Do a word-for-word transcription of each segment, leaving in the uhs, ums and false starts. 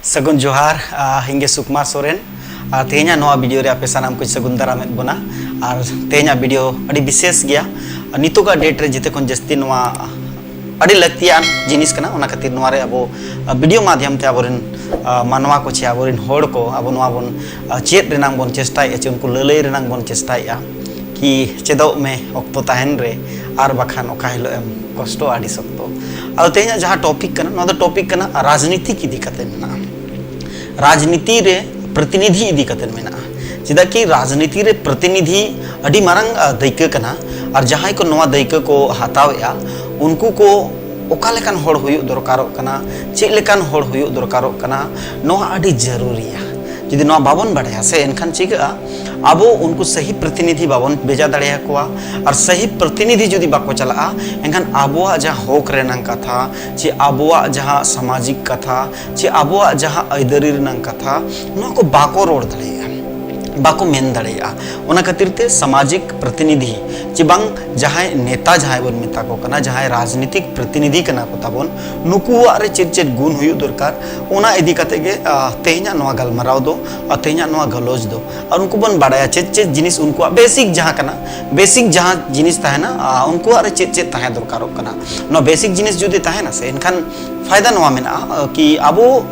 ᱥᱟᱹᱜᱩᱱ ᱡᱚᱦᱟᱨ, ᱟ, ᱤᱧ ᱜᱮ ᱥᱩᱠᱢᱟᱨ ᱥᱚᱨᱮᱱ᱾ ᱟᱨ ᱛᱮᱦᱮᱧᱟᱜ ᱱᱚᱣᱟ ᱵᱷᱤᱰᱤᱭᱳ ᱨᱮ ᱟᱯᱮ ᱥᱟᱱᱟᱢ ᱠᱚᱧ ᱥᱟᱹᱜᱩᱱ ᱫᱟᱨᱟᱢᱮᱫ ᱵᱚᱱᱟ᱾ ᱟᱨ ᱛᱮᱦᱮᱧᱟᱜ ᱵᱷᱤᱰᱤᱭᱳ ᱟᱹᱰᱤ ᱵᱤᱥᱮᱥ ᱜᱮᱭᱟ᱾ ᱟᱨ ᱱᱤᱛᱚᱜᱟᱜ ᱰᱮᱴ ᱨᱮ ᱡᱮᱛᱮ ᱠᱷᱚᱱ ᱡᱟᱹᱥᱛᱤ ᱱᱚᱣᱟ ᱟᱹᱰᱤ ᱞᱟᱹᱠᱛᱤᱭᱟᱱ ᱡᱤᱱᱤᱥ ᱠᱟᱱᱟ, ᱚᱱᱟ ᱠᱷᱟᱹᱛᱤᱨ ᱱᱚᱣᱟ ᱨᱮ ᱟᱵᱚ, ᱟ, ᱵᱷᱤᱰᱤᱭᱳ ᱢᱟᱫᱽᱫᱷᱚᱢ ᱛᱮ ᱟᱵᱚᱨᱮᱱ, ᱟ, ᱢᱟᱱᱣᱟ ᱠᱚ ᱪᱮ ᱟᱵᱚᱨᱮᱱ ᱦᱚᱲ ᱠᱚ ᱟᱵᱚ ᱱᱚᱣᱟ ᱵᱚᱱ, ᱟ, ᱪᱮᱫ ᱨᱮᱱᱟᱜ ᱵᱚᱱ ᱪᱮᱥᱴᱟᱭᱮᱫᱼᱟ ᱪᱮ ᱩᱱᱠᱩ ᱞᱟᱹᱞᱟᱹᱭ ᱨᱮᱱᱟᱜ ᱵᱚᱱ ᱪᱮᱥᱴᱟᱭᱮᱫᱼᱟ ᱠᱤ ᱪᱮᱫᱚᱜ ᱢᱮ ᱚᱠᱛᱚ ᱛᱟᱦᱮᱱ ᱨᱮ, ᱟᱨ ᱵᱟᱠᱷᱟᱱ ᱚᱠᱟ ᱦᱤᱞᱳᱜ ᱮᱢ ᱠᱚᱥᱴᱚ ᱟᱹᱰᱤ ᱥᱚᱠᱛᱚ᱾ ᱟᱫᱚ ᱛᱮᱦᱮᱧᱟᱜ ᱡᱟᱦᱟᱸ ᱴᱚᱯᱤᱠ ᱠᱟᱱᱟ, ᱱᱚᱣᱟ ᱫᱚ ᱴᱚᱯᱤᱠ ᱠᱟᱱᱟ ᱨᱟᱡᱽᱱᱤᱛᱤᱠ ᱤᱫᱤ ᱠᱟᱛᱮ ᱢᱮᱱᱟᱜᱼᱟ᱾ ᱨᱟᱡᱽᱱᱤᱛᱤ ᱨᱮ ᱯᱨᱚᱛᱤᱱᱤᱫᱷᱤ ᱤᱫᱤ ᱠᱟᱛᱮ ᱢᱮᱱᱟᱜᱼᱟ᱾ ᱪᱮᱫᱟᱜ ᱠᱤ ᱨᱟᱡᱽᱱᱤᱛᱤ ᱨᱮ ᱯᱨᱚᱛᱤᱱᱤᱫᱷᱤ ᱟᱹᱰᱤ ᱢᱟᱨᱟᱝ, ᱟ, ᱫᱟᱹᱭᱠᱟᱹ ᱠᱟᱱᱟ᱾ ᱟᱨ ᱡᱟᱦᱟᱸᱭ ᱠᱚ ᱱᱚᱣᱟ ᱫᱟᱹᱭᱠᱟᱹ ᱠᱚ ᱦᱟᱛᱟᱣᱮᱫᱼᱟ, ᱩᱱᱠᱩ ᱠᱚ ᱚᱠᱟ ᱞᱮᱠᱟᱱ ᱦᱚᱲ ᱦᱩᱭᱩᱜ ᱫᱚᱨᱠᱟᱨᱚᱜ ᱠᱟᱱᱟ, ᱪᱮᱫ ᱞᱮᱠᱟᱱ ᱦᱚᱲ ᱦᱩᱭᱩᱜ ᱫᱚᱨᱠᱟᱨᱚᱜ ᱠᱟᱱᱟ, ᱱᱚᱣᱟ ᱟᱹᱰᱤ ᱡᱟᱹᱨᱩᱨᱤᱭᱟ᱾ ᱡᱩᱫᱤ ᱱᱚᱣᱟ ᱵᱟᱵᱚᱱ ᱵᱟᱲᱟᱭᱟ ᱥᱮ, ᱮᱱᱠᱷᱟᱱ ᱪᱤᱠᱟᱹᱜᱼᱟ, ᱟᱵᱚ ᱩᱱᱠᱩ ᱥᱟᱹᱦᱤ ᱯᱨᱚᱛᱤᱱᱤᱫᱷᱤ ᱵᱟᱵᱚᱱ ᱵᱷᱮᱡᱟ ᱫᱟᱲᱮᱭᱟᱠᱚᱣᱟ᱾ ᱟᱨ ᱥᱟᱹᱦᱤ ᱯᱨᱚᱛᱤᱱᱤᱫᱷᱤ ᱡᱩᱫᱤ ᱵᱟᱠᱚ ᱪᱟᱞᱟᱜᱼᱟ, ᱮᱱᱠᱷᱟᱱ ᱟᱵᱚᱣᱟᱜ ᱡᱟᱦᱟᱸ ᱦᱚᱠ ᱨᱮᱱᱟᱜ ᱠᱟᱛᱷᱟ, ᱪᱮ ᱟᱵᱚᱣᱟᱜ ᱡᱟᱦᱟᱸ ᱥᱟᱢᱟᱡᱤᱠ ᱠᱟᱛᱷᱟ, ᱪᱮ ᱟᱵᱚᱣᱟᱜ ᱡᱟᱦᱟᱸ ᱟᱹᱭᱫᱟᱹᱨᱤ ᱨᱮᱱᱟᱜ ᱠᱟᱛᱷᱟ, ᱱᱚᱣᱟ ᱠᱚ ᱵᱟᱠᱚ ᱨᱚᱲ ᱫᱟᱲᱮᱭᱟᱜᱼᱟ, ᱵᱟᱠᱚ ᱢᱮᱱ ᱫᱟᱲᱮᱭᱟᱜᱼᱟ᱾ ᱚᱱᱟ ᱠᱷᱟᱹᱛᱤᱨ ᱛᱮ ᱥᱟᱢᱟᱡᱤᱠ ᱯᱨᱚᱛᱤᱱᱤᱫᱷᱤ ᱪᱮ ᱵᱟᱝ ᱡᱟᱦᱟᱸᱭ ᱱᱮᱛᱟ ᱡᱟᱦᱟᱸᱭ ᱵᱚᱱ ᱢᱮᱛᱟ ᱠᱚ ᱠᱟᱱᱟ, ᱡᱟᱦᱟᱸᱭ ᱨᱟᱡᱽᱱᱤᱛᱤᱠ ᱯᱨᱚᱛᱤᱱᱤᱫᱷᱤ ᱠᱟᱱᱟ ᱠᱚ ᱛᱟᱵᱚᱱ, ᱱᱩᱠᱩᱣᱟᱜ ᱨᱮ ᱪᱮᱫ ᱪᱮᱫ ᱜᱩᱱ ᱦᱩᱭᱩᱜ ᱫᱚᱨᱠᱟᱨ, ᱚᱱᱟ ᱤᱫᱤ ᱠᱟᱛᱮ ᱜᱮ, ᱟ, ᱛᱮᱦᱮᱧᱟᱜ ᱱᱚᱣᱟ ᱜᱟᱞᱢᱟᱨᱟᱣ ᱫᱚ, ᱟ, ᱛᱮᱦᱮᱧᱟᱜ ᱱᱚᱣᱟ ᱜᱟᱞᱚᱪ ᱫᱚ᱾ ᱟᱨ ᱩᱱᱠᱩ ᱵᱚᱱ ᱵᱟᱲᱟᱭᱟ ᱪᱮᱫ ᱪᱮᱫ ᱡᱤᱱᱤᱥ ᱩᱱᱠᱩᱣᱟᱜ ᱵᱮᱥᱤᱠ ᱡᱟᱦᱟᱸ ᱠᱟᱱᱟ, ᱵᱮᱥᱤᱠ ᱡᱟᱦᱟᱸ ᱡᱤᱱᱤᱥ ᱛᱟᱦᱮᱱᱟ, ᱟ, ᱩᱱᱠᱩᱣᱟᱜ ᱨᱮ ᱪᱮᱫ ᱪᱮᱫ ᱛᱟᱦᱮᱸ ᱫᱚᱨᱠᱟᱨᱚᱜ ᱠᱟᱱᱟ᱾ ᱱᱚᱣᱟ ᱵᱮᱥᱤᱠ ᱡᱤᱱᱤᱥ ᱡᱩᱫᱤ ᱛᱟᱦᱮᱱᱟ ᱥᱮ, ᱮᱱᱠᱷᱟᱱ ᱯᱷᱟᱭᱫᱟ ᱱᱚᱣᱟ ᱢᱮᱱᱟᱜᱼᱟ, ᱟ, ᱠᱤ ᱟᱵᱚ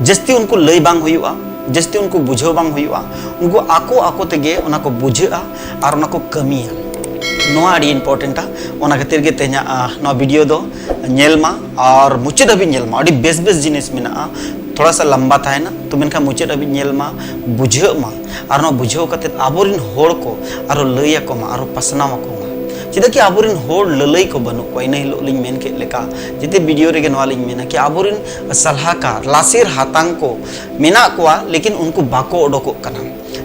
ᱡᱟᱹᱥᱛᱤ ᱩᱱᱠᱩ ᱞᱟᱹᱭ ᱵᱟᱝ ᱦᱩᱭᱩᱜᱼᱟ, ᱡᱟᱹᱥᱛᱤ ᱩᱱᱠᱩ ᱵᱩᱡᱷᱟᱹᱣ ᱵᱟᱝ ᱦᱩᱭᱩᱜᱼᱟ, ᱩᱱᱠᱩ ᱟᱠᱚ ᱟᱠᱚ ᱛᱮᱜᱮ ᱚᱱᱟ ᱠᱚ ᱵᱩᱡᱷᱟᱹᱜᱼᱟ ᱟᱨ ᱚᱱᱟ ᱠᱚ ᱠᱟᱹᱢᱤᱭᱟ᱾ ᱱᱚᱣᱟ ᱟᱹᱰᱤ ᱤᱢᱯᱚᱨᱴᱮᱱᱴᱟ᱾ ᱚᱱᱟ ᱠᱷᱟᱹᱛᱤᱨ ᱜᱮ ᱛᱮᱦᱮᱧᱟᱜ, ᱟ, ᱱᱚᱣᱟ ᱵᱷᱤᱰᱤᱭᱳ ᱫᱚ ᱧᱮᱞ ᱢᱟ ᱟᱨ ᱢᱩᱪᱟᱹᱫ ᱦᱟᱹᱵᱤᱡ ᱧᱮᱞ ᱢᱟ᱾ ᱟᱹᱰᱤ ᱵᱮᱥ ᱵᱮᱥ ᱡᱤᱱᱤᱥ ᱢᱮᱱᱟᱜᱼᱟ, ᱛᱷᱚᱲᱟ ᱥᱟ ᱞᱟᱢᱵᱟ ᱛᱟᱦᱮᱱᱟ, ᱛᱚ ᱢᱮᱱᱠᱷᱟᱱ ᱢᱩᱪᱟᱹᱫ ᱦᱟᱹᱵᱤᱡ ᱧᱮᱞ ᱢᱟ, ᱵᱩᱡᱷᱟᱹᱜ ᱢᱟ᱾ ᱟᱨ ᱱᱚᱣᱟ ᱵᱩᱡᱷᱟᱹᱣ ᱠᱟᱛᱮᱫ ᱟᱵᱚᱨᱮᱱ ᱦᱚᱲ ᱠᱚ ᱟᱨᱚ ᱞᱟᱹᱭ ᱟᱠᱚ ᱢᱟ, ᱟᱨᱚ ᱯᱟᱥᱱᱟᱣ ᱟᱠᱚ ᱢᱟ᱾ ᱪᱮᱫᱟᱜ ᱠᱤ ᱟᱵᱚᱨᱮᱱ ᱦᱚᱲ ᱞᱟᱹᱞᱟᱹᱭ ᱠᱚ ᱵᱟᱹᱱᱩᱜ ᱠᱚᱣᱟ᱾ ᱤᱱᱟᱹ ᱦᱤᱞᱳᱜ ᱞᱤᱧ ᱢᱮᱱ ᱠᱮᱫ ᱞᱮᱠᱟ, ᱡᱮᱛᱮ ᱵᱷᱤᱰᱤᱭᱳ ᱨᱮᱜᱮ ᱱᱚᱣᱟ ᱞᱤᱧ ᱢᱮᱱᱟ ᱠᱤ ᱟᱵᱚᱨᱮᱱ ᱥᱟᱞᱦᱟᱠᱟᱨ, ᱞᱟᱥᱮᱨ ᱦᱟᱛᱟᱝ ᱠᱚ ᱢᱮᱱᱟᱜ ᱠᱚᱣᱟ, ᱞᱮᱠᱤᱱ ᱩᱱᱠᱩ ᱵᱟᱠᱚ ᱚᱰᱚᱠᱚᱜ ᱠᱟᱱᱟ,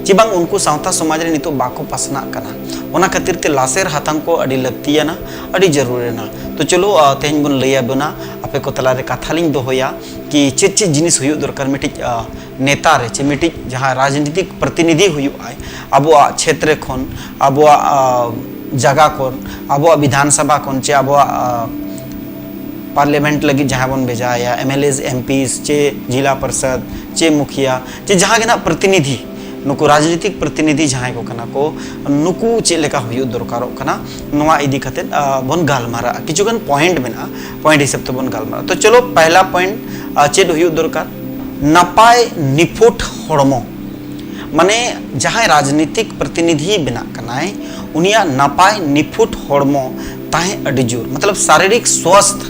ᱪᱮ ᱵᱟᱝ ᱩᱱᱠᱩ ᱥᱟᱶᱛᱟ ᱥᱚᱢᱟᱡᱽ ᱨᱮ ᱱᱤᱛᱚᱜ ᱵᱟᱠᱚ ᱯᱟᱥᱱᱟᱜ ᱠᱟᱱᱟ᱾ ᱚᱱᱟ ᱠᱷᱟᱹᱛᱤᱨ ᱛᱮ ᱞᱟᱥᱮᱨ ᱦᱟᱛᱟᱝ ᱠᱚ ᱟᱹᱰᱤ ᱞᱟᱹᱠᱛᱤᱭᱟᱱᱟ, ᱟᱹᱰᱤ ᱡᱟᱹᱨᱩᱲᱟᱱᱟ᱾ ᱛᱚ ᱪᱚᱞᱚ, ᱟ, ᱛᱮᱦᱮᱧ ᱵᱚᱱ ᱞᱟᱹᱭ ᱟᱵᱚᱱᱟ, ᱟᱯᱮ ᱠᱚ ᱛᱟᱞᱟᱨᱮ ᱠᱟᱛᱷᱟ ᱞᱤᱧ ᱫᱚᱦᱚᱭᱟ ᱠᱤ ᱪᱮᱫ ᱪᱮᱫ ᱡᱤᱱᱤᱥ ᱦᱩᱭᱩᱜ ᱫᱚᱨᱠᱟᱨ ᱢᱤᱫᱴᱤᱡ, ᱟ, ᱱᱮᱛᱟ ᱨᱮ ᱪᱮ ᱢᱤᱫᱴᱤᱡ ᱡᱟᱦᱟᱸᱭ ᱨᱟᱡᱽᱱᱤᱛᱤᱠ ᱯᱨᱚᱛᱤᱱᱤᱫᱷᱤ ᱦᱩᱭᱩᱜ ᱟᱭ ᱟᱵᱚᱣᱟᱜ ᱪᱷᱮᱛᱨᱮ ᱠᱷᱚᱱ, ᱟᱵᱚᱣᱟᱜ, ᱟ, ᱡᱟᱭᱜᱟ ᱠᱷᱚᱱ, ᱟᱵᱚᱣᱟᱜ ᱵᱤᱫᱷᱟᱱ ᱥᱚᱵᱷᱟ ᱠᱷᱚᱱ ᱪᱮ ᱟᱵᱚᱣᱟᱜ, ᱟ, ᱯᱟᱨᱞᱤᱭᱟᱢᱮᱱᱴ ᱞᱟᱹᱜᱤᱫ ᱡᱟᱦᱟᱸᱭ ᱵᱚᱱ ᱵᱷᱮᱡᱟᱭᱟ, M L A, M P ᱪᱮ ᱡᱤᱞᱟ ᱯᱟᱨᱤᱥᱚᱫ ᱪᱮ ᱢᱩᱠᱷᱤᱭᱟ ᱪᱮ ᱡᱟᱦᱟᱸ ᱜᱮ ᱱᱟᱜ ᱯᱨᱚᱛᱤᱱᱤᱫᱷᱤ, ᱱᱩᱠᱩ ᱨᱟᱡᱽᱱᱤᱛᱤᱠ ᱯᱨᱚᱛᱤᱱᱤᱫᱷᱤ ᱡᱟᱦᱟᱸᱭ ᱠᱚ ᱠᱟᱱᱟ ᱠᱚ, ᱱᱩᱠᱩ ᱪᱮᱫ ᱞᱮᱠᱟ ᱦᱩᱭᱩᱜ ᱫᱚᱨᱠᱟᱨᱚᱜ ᱠᱟᱱᱟ, ᱱᱚᱣᱟ ᱤᱫᱤ ᱠᱟᱛᱮᱫ ᱵᱚᱱ ᱜᱟᱞᱢᱟᱨᱟᱜᱼᱟ᱾ ᱠᱤᱪᱷᱩ ᱜᱟᱱ ᱯᱚᱭᱮᱱᱴ ᱢᱮᱱᱟᱜᱼᱟ, ᱯᱚᱭᱮᱱᱴ ᱦᱤᱥᱟᱹᱵ ᱛᱮᱵᱚᱱ ᱜᱟᱞᱢᱟᱨᱟᱜᱼᱟ᱾ ᱛᱚ ᱪᱚᱞᱚ, ᱯᱟᱦᱞᱟ ᱯᱚᱭᱮᱱᱴ ᱪᱮᱫ ᱦᱩᱭᱩᱜ ᱫᱚᱨᱠᱟᱨ? ᱱᱟᱯᱟᱭ ᱱᱤᱯᱷᱩᱴ ᱦᱚᱲᱢᱚ, ᱢᱟᱱᱮ ᱡᱟᱦᱟᱸᱭ ᱨᱟᱡᱽᱱᱤᱛᱤᱠ ᱯᱨᱚᱛᱤᱱᱤᱫᱷᱤ ᱵᱮᱱᱟᱜ ᱠᱟᱱᱟᱭ, ᱩᱱᱤᱭᱟᱜ ᱱᱟᱯᱟᱭ ᱱᱤᱯᱷᱩᱴ ᱦᱚᱲᱢᱚ ᱛᱟᱦᱮᱸ ᱟᱹᱰᱤ ᱡᱳᱨ, ᱢᱚᱛᱞᱚᱵ ᱥᱟᱨᱤᱨᱤᱠ ᱥᱣᱟᱥᱛᱷ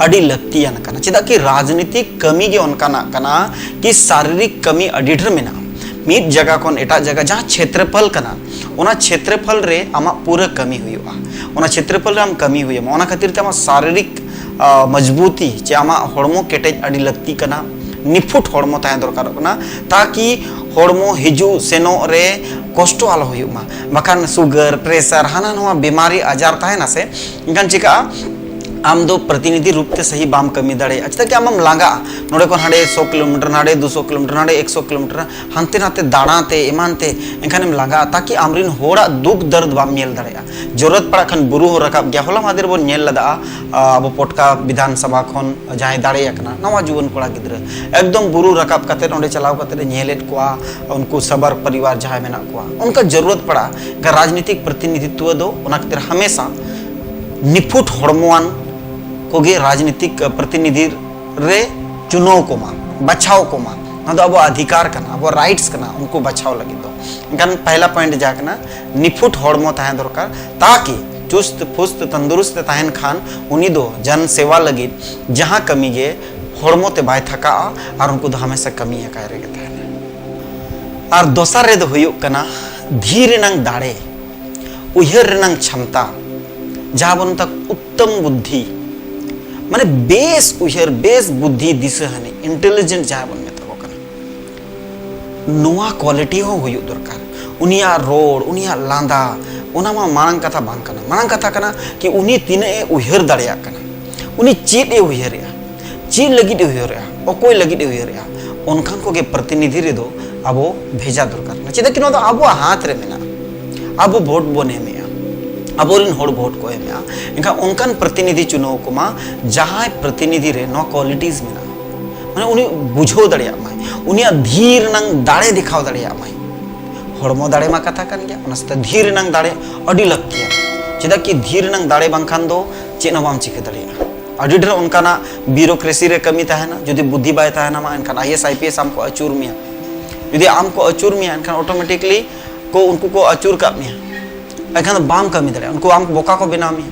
ᱟᱹᱰᱤ ᱞᱟᱹᱠᱛᱤᱭᱟᱱ ᱠᱟᱱᱟ᱾ ᱪᱮᱫᱟᱜ ᱠᱤ ᱨᱟᱡᱽᱱᱤᱛᱤᱠ ᱠᱟᱹᱢᱤ ᱜᱮ ᱚᱱᱠᱟᱱᱟᱜ ᱠᱟᱱᱟ ᱠᱤ ᱥᱟᱨᱤᱨᱤᱠ ᱠᱟᱹᱢᱤ ᱟᱹᱰᱤ ᱰᱷᱮᱨ ᱢᱮᱱᱟᱜᱼᱟ᱾ ᱢᱤᱫ ᱡᱟᱭᱜᱟ ᱠᱷᱚᱱ ᱮᱴᱟᱜ ᱡᱟᱭᱜᱟ, ᱡᱟᱦᱟᱸ ᱪᱷᱮᱛᱨᱚᱯᱷᱚᱞ ᱠᱟᱱᱟ, ᱚᱱᱟ ᱪᱷᱮᱛᱨᱚᱯᱷᱚᱞ ᱨᱮ ᱟᱢᱟᱜ ᱯᱩᱨᱟᱹ ᱠᱟᱹᱢᱤ ᱦᱩᱭᱩᱜᱼᱟ, ᱚᱱᱟ ᱪᱷᱮᱛᱨᱚᱯᱷᱚᱞ ᱨᱮ ᱟᱢ ᱠᱟᱹᱢᱤ ᱦᱩᱭᱟᱢᱟ᱾ ᱚᱱᱟ ᱠᱷᱟᱹᱛᱤᱨ ᱛᱮ ᱟᱢᱟᱜ ᱥᱟᱨᱤᱨᱤᱠ ᱢᱚᱡᱽᱵᱩᱛᱤ ᱪᱮ ᱟᱢᱟᱜ ᱦᱚᱲᱢᱚ ᱠᱮᱴᱮᱡ ᱟᱹᱰᱤ ᱞᱟᱹᱠᱛᱤ ᱠᱟᱱᱟ, ᱱᱤᱯᱷᱩᱴ ᱦᱚᱲᱢᱚ ᱛᱟᱦᱮᱸ ᱫᱚᱨᱠᱟᱨᱚᱜ ᱠᱟᱱᱟ, ᱛᱟᱠᱤ ᱦᱚᱲᱢᱚ ᱦᱤᱡᱩᱜ ᱥᱮᱱᱚᱜ ᱨᱮ ᱠᱚᱥᱴᱚ ᱟᱞᱚ ᱦᱩᱭᱩᱜ ᱢᱟ᱾ ᱵᱟᱠᱷᱟᱱ ᱥᱩᱜᱟᱨ, ᱯᱨᱮᱥᱟᱨ, ᱦᱟᱱᱟ ᱱᱚᱣᱟ ᱵᱤᱢᱟᱨᱤ ᱟᱡᱟᱨ ᱛᱟᱦᱮᱱᱟ ᱥᱮ, ᱮᱱᱠᱷᱟᱱ ᱪᱤᱠᱟᱹᱜᱼᱟ? ᱟᱢ ᱫᱚ ᱯᱨᱚᱛᱤᱱᱤᱫᱷᱤ ᱨᱩᱯ ᱛᱮ ᱥᱟᱹᱦᱤ ᱵᱟᱢ ᱠᱟᱹᱢᱤ ᱫᱟᱲᱮᱭᱟᱜᱼᱟ᱾ ᱪᱮᱫᱟᱜ ᱠᱤ ᱟᱢᱮᱢ ᱞᱟᱸᱜᱟᱜᱼᱟ᱾ ᱱᱚᱰᱮ ᱠᱷᱚᱱ ᱦᱟᱸᱰᱮ ᱥᱚ ᱠᱤᱞᱳᱢᱤᱴᱟᱨ, ᱱᱟᱰᱮ ᱫᱩᱥᱚ ᱠᱤᱞᱳᱢᱤᱴᱟᱨ, ᱦᱟᱱᱛᱮ ᱱᱟᱛᱮ ᱫᱟᱬᱟ ᱛᱮ, ᱮᱢᱟᱱ ᱛᱮ, ᱮᱱᱠᱷᱟᱱᱮᱢ ᱞᱟᱸᱜᱟᱜᱼᱟ᱾ ᱛᱟᱠᱤ ᱟᱢᱨᱮᱱ ᱦᱚᱲᱟᱜ ᱫᱩᱠ ᱫᱟᱨᱫ ᱵᱟᱢ ᱧᱮᱞ ᱫᱟᱲᱮᱭᱟᱜᱼᱟ᱾ ᱡᱚᱨᱩᱨᱟᱛ ᱯᱟᱲᱟᱜ ᱠᱷᱟᱱ ᱵᱩᱨᱩ ᱦᱚᱸ ᱨᱟᱠᱟᱵ ᱜᱮᱭᱟ᱾ ᱦᱚᱞᱟ ᱢᱟᱦᱫᱮᱨ ᱵᱚᱱ ᱧᱮᱞ ᱞᱮᱫᱟ, ᱟᱵᱚ ᱯᱚᱴᱠᱟ ᱵᱤᱫᱷᱟᱱ ᱥᱚᱵᱷᱟ ᱠᱷᱚᱱ ᱡᱟᱦᱟᱸᱭ ᱫᱟᱲᱮ ᱟᱠᱟᱱᱟ, ᱱᱟᱣᱟ ᱡᱩᱣᱟᱹᱱ ᱠᱚᱲᱟ ᱜᱤᱫᱽᱨᱟᱹ, ᱮᱠᱫᱚᱢ ᱵᱩᱨᱩ ᱨᱟᱠᱟᱵ ᱠᱟᱛᱮ, ᱚᱸᱰᱮ ᱪᱟᱞᱟᱣ ᱠᱟᱛᱮ ᱮ ᱧᱮᱞᱮᱫ ᱠᱚᱣᱟ ᱩᱱᱠᱩ ᱥᱟᱵᱟᱨ ᱯᱚᱨᱤᱵᱟᱨ ᱡᱟᱦᱟᱸᱭ ᱢᱮᱱᱟᱜ ᱠᱚᱣᱟ᱾ ᱚᱱᱠᱟ ᱡᱚᱨᱩᱨᱟᱛ ᱯᱟᱲᱟᱜᱼᱟ᱾ ᱮᱱᱠᱷᱟᱱ ᱨᱟᱡᱽᱱᱤᱛᱤᱠ ᱯᱨᱚᱛᱤᱱᱤᱫᱷᱤᱛᱣᱚ ᱫᱚ ᱚᱱᱟ ᱠᱷᱟᱹᱛᱤᱨ ᱦᱟᱢᱮᱥᱟ ᱱᱤᱯᱷᱩᱴ ᱦᱚᱲᱢᱚᱣᱟᱱ ᱠᱚᱜᱮ ᱨᱟᱡᱽᱱᱤᱛᱤᱠ ᱯᱨᱚᱛᱤᱱᱤᱫᱷᱤ ᱨᱮ ᱪᱩᱱᱟᱹᱣ ᱠᱚᱢᱟ, ᱵᱟᱪᱷᱟᱣ ᱠᱚᱢᱟ᱾ ᱱᱚᱣᱟ ᱫᱚ ᱟᱵᱚᱣᱟᱜ ᱚᱫᱷᱤᱠᱟᱨ ᱠᱟᱱᱟ, ᱟᱵᱚᱣᱟᱜ ᱨᱟᱭᱤᱴᱥ ᱠᱟᱱᱟ ᱩᱱᱠᱩ ᱵᱟᱪᱷᱟᱣ ᱞᱟᱹᱜᱤᱫ ᱫᱚ᱾ ᱮᱱᱠᱷᱟᱱ ᱯᱟᱦᱞᱟ ᱯᱚᱭᱮᱱᱴ ᱡᱟᱦᱟᱸ ᱠᱟᱱᱟ, ᱱᱤᱯᱷᱩᱴ ᱦᱚᱲᱢᱚ ᱛᱟᱦᱮᱸ ᱫᱚᱨᱠᱟᱨ, ᱛᱟᱠᱤ ᱪᱩᱥᱛ ᱯᱷᱩᱥᱛ ᱛᱚᱱᱫᱩᱨᱩᱥᱛ ᱛᱟᱦᱮᱱ ᱠᱷᱟᱱ ᱩᱱᱤ ᱫᱚ ᱡᱚᱱ ᱥᱮᱵᱟ ᱞᱟᱹᱜᱤᱫ ᱡᱟᱦᱟᱸ ᱠᱟᱹᱢᱤ ᱜᱮ ᱦᱚᱲᱢᱚ ᱛᱮ ᱵᱟᱭ ᱛᱷᱟᱠᱟᱜᱼᱟ ᱟᱨ ᱩᱱᱠᱩ ᱫᱚ ᱦᱟᱢᱮᱥᱟ ᱠᱟᱹᱢᱤ ᱟᱠᱟᱭ ᱨᱮᱜᱮ ᱛᱟᱦᱮᱱᱟ᱾ ᱟᱨ ᱫᱚᱥᱟᱨ ᱨᱮᱫᱚ ᱦᱩᱭᱩᱜ ᱠᱟᱱᱟ ᱫᱷᱤᱨ ᱨᱮᱱᱟᱝ ᱫᱟᱲᱮ, ᱩᱭᱦᱟᱹᱨ ᱨᱮᱱᱟᱝ ᱪᱷᱟᱢᱛᱟ, ᱡᱟᱦᱟᱸ ᱵᱚᱱ ᱢᱮᱛᱟᱜ ᱩᱛᱛᱚᱢ ᱵᱩᱫᱽᱫᱷᱤ, ᱢᱟᱱᱮ ᱵᱮᱥ ᱩᱭᱦᱟᱹᱨ, ᱵᱮᱥ ᱵᱩᱫᱽᱫᱷᱤ, ᱫᱤᱥᱟᱹ ᱦᱟᱹᱱᱤ, ᱤᱱᱴᱮᱞᱤᱡᱮᱱᱴ ᱡᱟᱦᱟᱸ ᱵᱚᱱ ᱢᱮᱛᱟ ᱠᱚ ᱠᱟᱱᱟ, ᱱᱚᱣᱟ ᱠᱣᱟᱞᱤᱴᱤ ᱦᱚᱸ ᱦᱩᱭᱩᱜ ᱫᱚᱨᱠᱟᱨ᱾ ᱩᱱᱤᱭᱟᱜ ᱨᱚᱲ, ᱩᱱᱤᱭᱟᱜ ᱞᱟᱸᱫᱟ, ᱚᱱᱟ ᱢᱟ ᱢᱟᱲᱟᱝ ᱠᱟᱛᱷᱟ ᱵᱟᱝ ᱠᱟᱱᱟ᱾ ᱢᱟᱲᱟᱝ ᱠᱟᱛᱷᱟ ᱠᱟᱱᱟ ᱠᱤ ᱩᱱᱤ ᱛᱤᱱᱟᱹᱜ ᱮ ᱩᱭᱦᱟᱹᱨ ᱫᱟᱲᱮᱭᱟᱜ ᱠᱟᱱᱟ, ᱩᱱᱤ ᱪᱮᱫ ᱮ ᱩᱭᱦᱟᱹᱨᱮᱜᱼᱟ, ᱪᱮᱫ ᱞᱟᱹᱜᱤᱫ ᱮ ᱩᱭᱦᱟᱹᱨᱮᱜᱼᱟ, ᱚᱠᱚᱭ ᱞᱟᱹᱜᱤᱫ ᱮ ᱩᱭᱦᱟᱹᱨᱮᱜᱼᱟ, ᱚᱱᱠᱟᱱ ᱠᱚᱜᱮ ᱯᱨᱚᱛᱤᱱᱤᱫᱷᱤ ᱨᱮᱫᱚ ᱟᱵᱚ ᱵᱷᱮᱡᱟ ᱫᱚᱨᱠᱟᱨ ᱠᱟᱱᱟ᱾ ᱪᱮᱫᱟᱜ ᱠᱤ ᱱᱚᱣᱟ ᱫᱚ ᱟᱵᱚᱣᱟᱜ ᱦᱟᱛ ᱨᱮ ᱢᱮᱱᱟᱜᱼᱟ, ᱟᱵᱚ ᱵᱷᱳᱴ ᱵᱚᱱ ᱮᱢᱮᱜᱼᱟ᱾ ᱟᱵᱚᱨᱮᱱ ᱦᱚᱲ ᱵᱷᱳᱴ ᱠᱚ ᱮᱢᱮᱜᱼᱟ, ᱮᱱᱠᱷᱟᱱ ᱚᱱᱠᱟᱱ ᱯᱨᱚᱛᱤᱱᱤᱫᱷᱤ ᱪᱩᱱᱟᱹᱣ ᱠᱚᱢᱟ, ᱡᱟᱦᱟᱸᱭ ᱯᱨᱚᱛᱤᱱᱤᱫᱷᱤ ᱨᱮ ᱱᱚᱣᱟ ᱠᱣᱟᱞᱤᱴᱤᱡᱽ ᱢᱮᱱᱟᱜᱼᱟ, ᱢᱟᱱᱮ ᱩᱱᱤ ᱵᱩᱡᱷᱟᱹᱣ ᱫᱟᱲᱮᱭᱟᱜ ᱢᱟᱭ, ᱩᱱᱤᱭᱟᱜ ᱫᱷᱤᱨ ᱨᱮᱱᱟᱝ ᱫᱟᱲᱮ ᱫᱮᱠᱷᱟᱣ ᱫᱟᱲᱮᱭᱟᱜ ᱢᱟᱭ᱾ ᱦᱚᱲᱢᱚ ᱫᱟᱲᱮ ᱢᱟ ᱠᱟᱛᱷᱟ ᱠᱟᱱ ᱜᱮᱭᱟ, ᱚᱱᱟ ᱥᱟᱶᱛᱮ ᱫᱷᱤᱨ ᱨᱮᱱᱟᱝ ᱫᱟᱲᱮ ᱟᱹᱰᱤ ᱞᱟᱹᱠᱛᱤᱭᱟ᱾ ᱪᱮᱫᱟᱜ ᱠᱤ ᱫᱷᱤᱨ ᱨᱮᱱᱟᱝ ᱫᱟᱲᱮ ᱵᱟᱝᱠᱷᱟᱱ ᱫᱚ ᱪᱮᱫ ᱦᱚᱸ ᱵᱟᱢ ᱪᱤᱠᱟᱹ ᱫᱟᱲᱮᱭᱟᱜᱼᱟ᱾ ᱟᱹᱰᱤ ᱰᱷᱮᱨ ᱚᱱᱠᱟᱱᱟᱜ ᱵᱤᱭᱩᱨᱳᱠᱨᱮᱥᱤ ᱨᱮ ᱠᱟᱹᱢᱤ ᱛᱟᱦᱮᱱᱟ, ᱡᱩᱫᱤ ᱵᱩᱫᱽᱫᱷᱤ ᱵᱟᱭ ᱛᱟᱦᱮᱱᱟ ᱢᱟ, ᱮᱱᱠᱷᱟᱱ I A S, I P S ᱟᱢ ᱠᱚ ᱟᱹᱪᱩᱨ ᱢᱮᱭᱟ᱾ ᱡᱩᱫᱤ ᱟᱢ ᱠᱚ ᱟᱹᱪᱩᱨ ᱢᱮᱭᱟ, ᱮᱱᱠᱷᱟᱱ ᱚᱴᱳᱢᱮᱴᱤᱠᱞᱤ ᱠᱚ ᱩᱱᱠᱩ ᱠᱚ ᱟᱹᱪᱩᱨ ᱠᱟᱜ ᱢᱮᱭᱟ, ᱮᱱᱠᱷᱟᱱ ᱫᱚ ᱵᱟᱢ ᱠᱟᱹᱢᱤ ᱫᱟᱲᱮᱭᱟᱜᱼᱟ, ᱩᱱᱠᱩ ᱟᱢ ᱵᱚᱠᱟ ᱠᱚ ᱵᱮᱱᱟᱣ ᱢᱮᱭᱟ᱾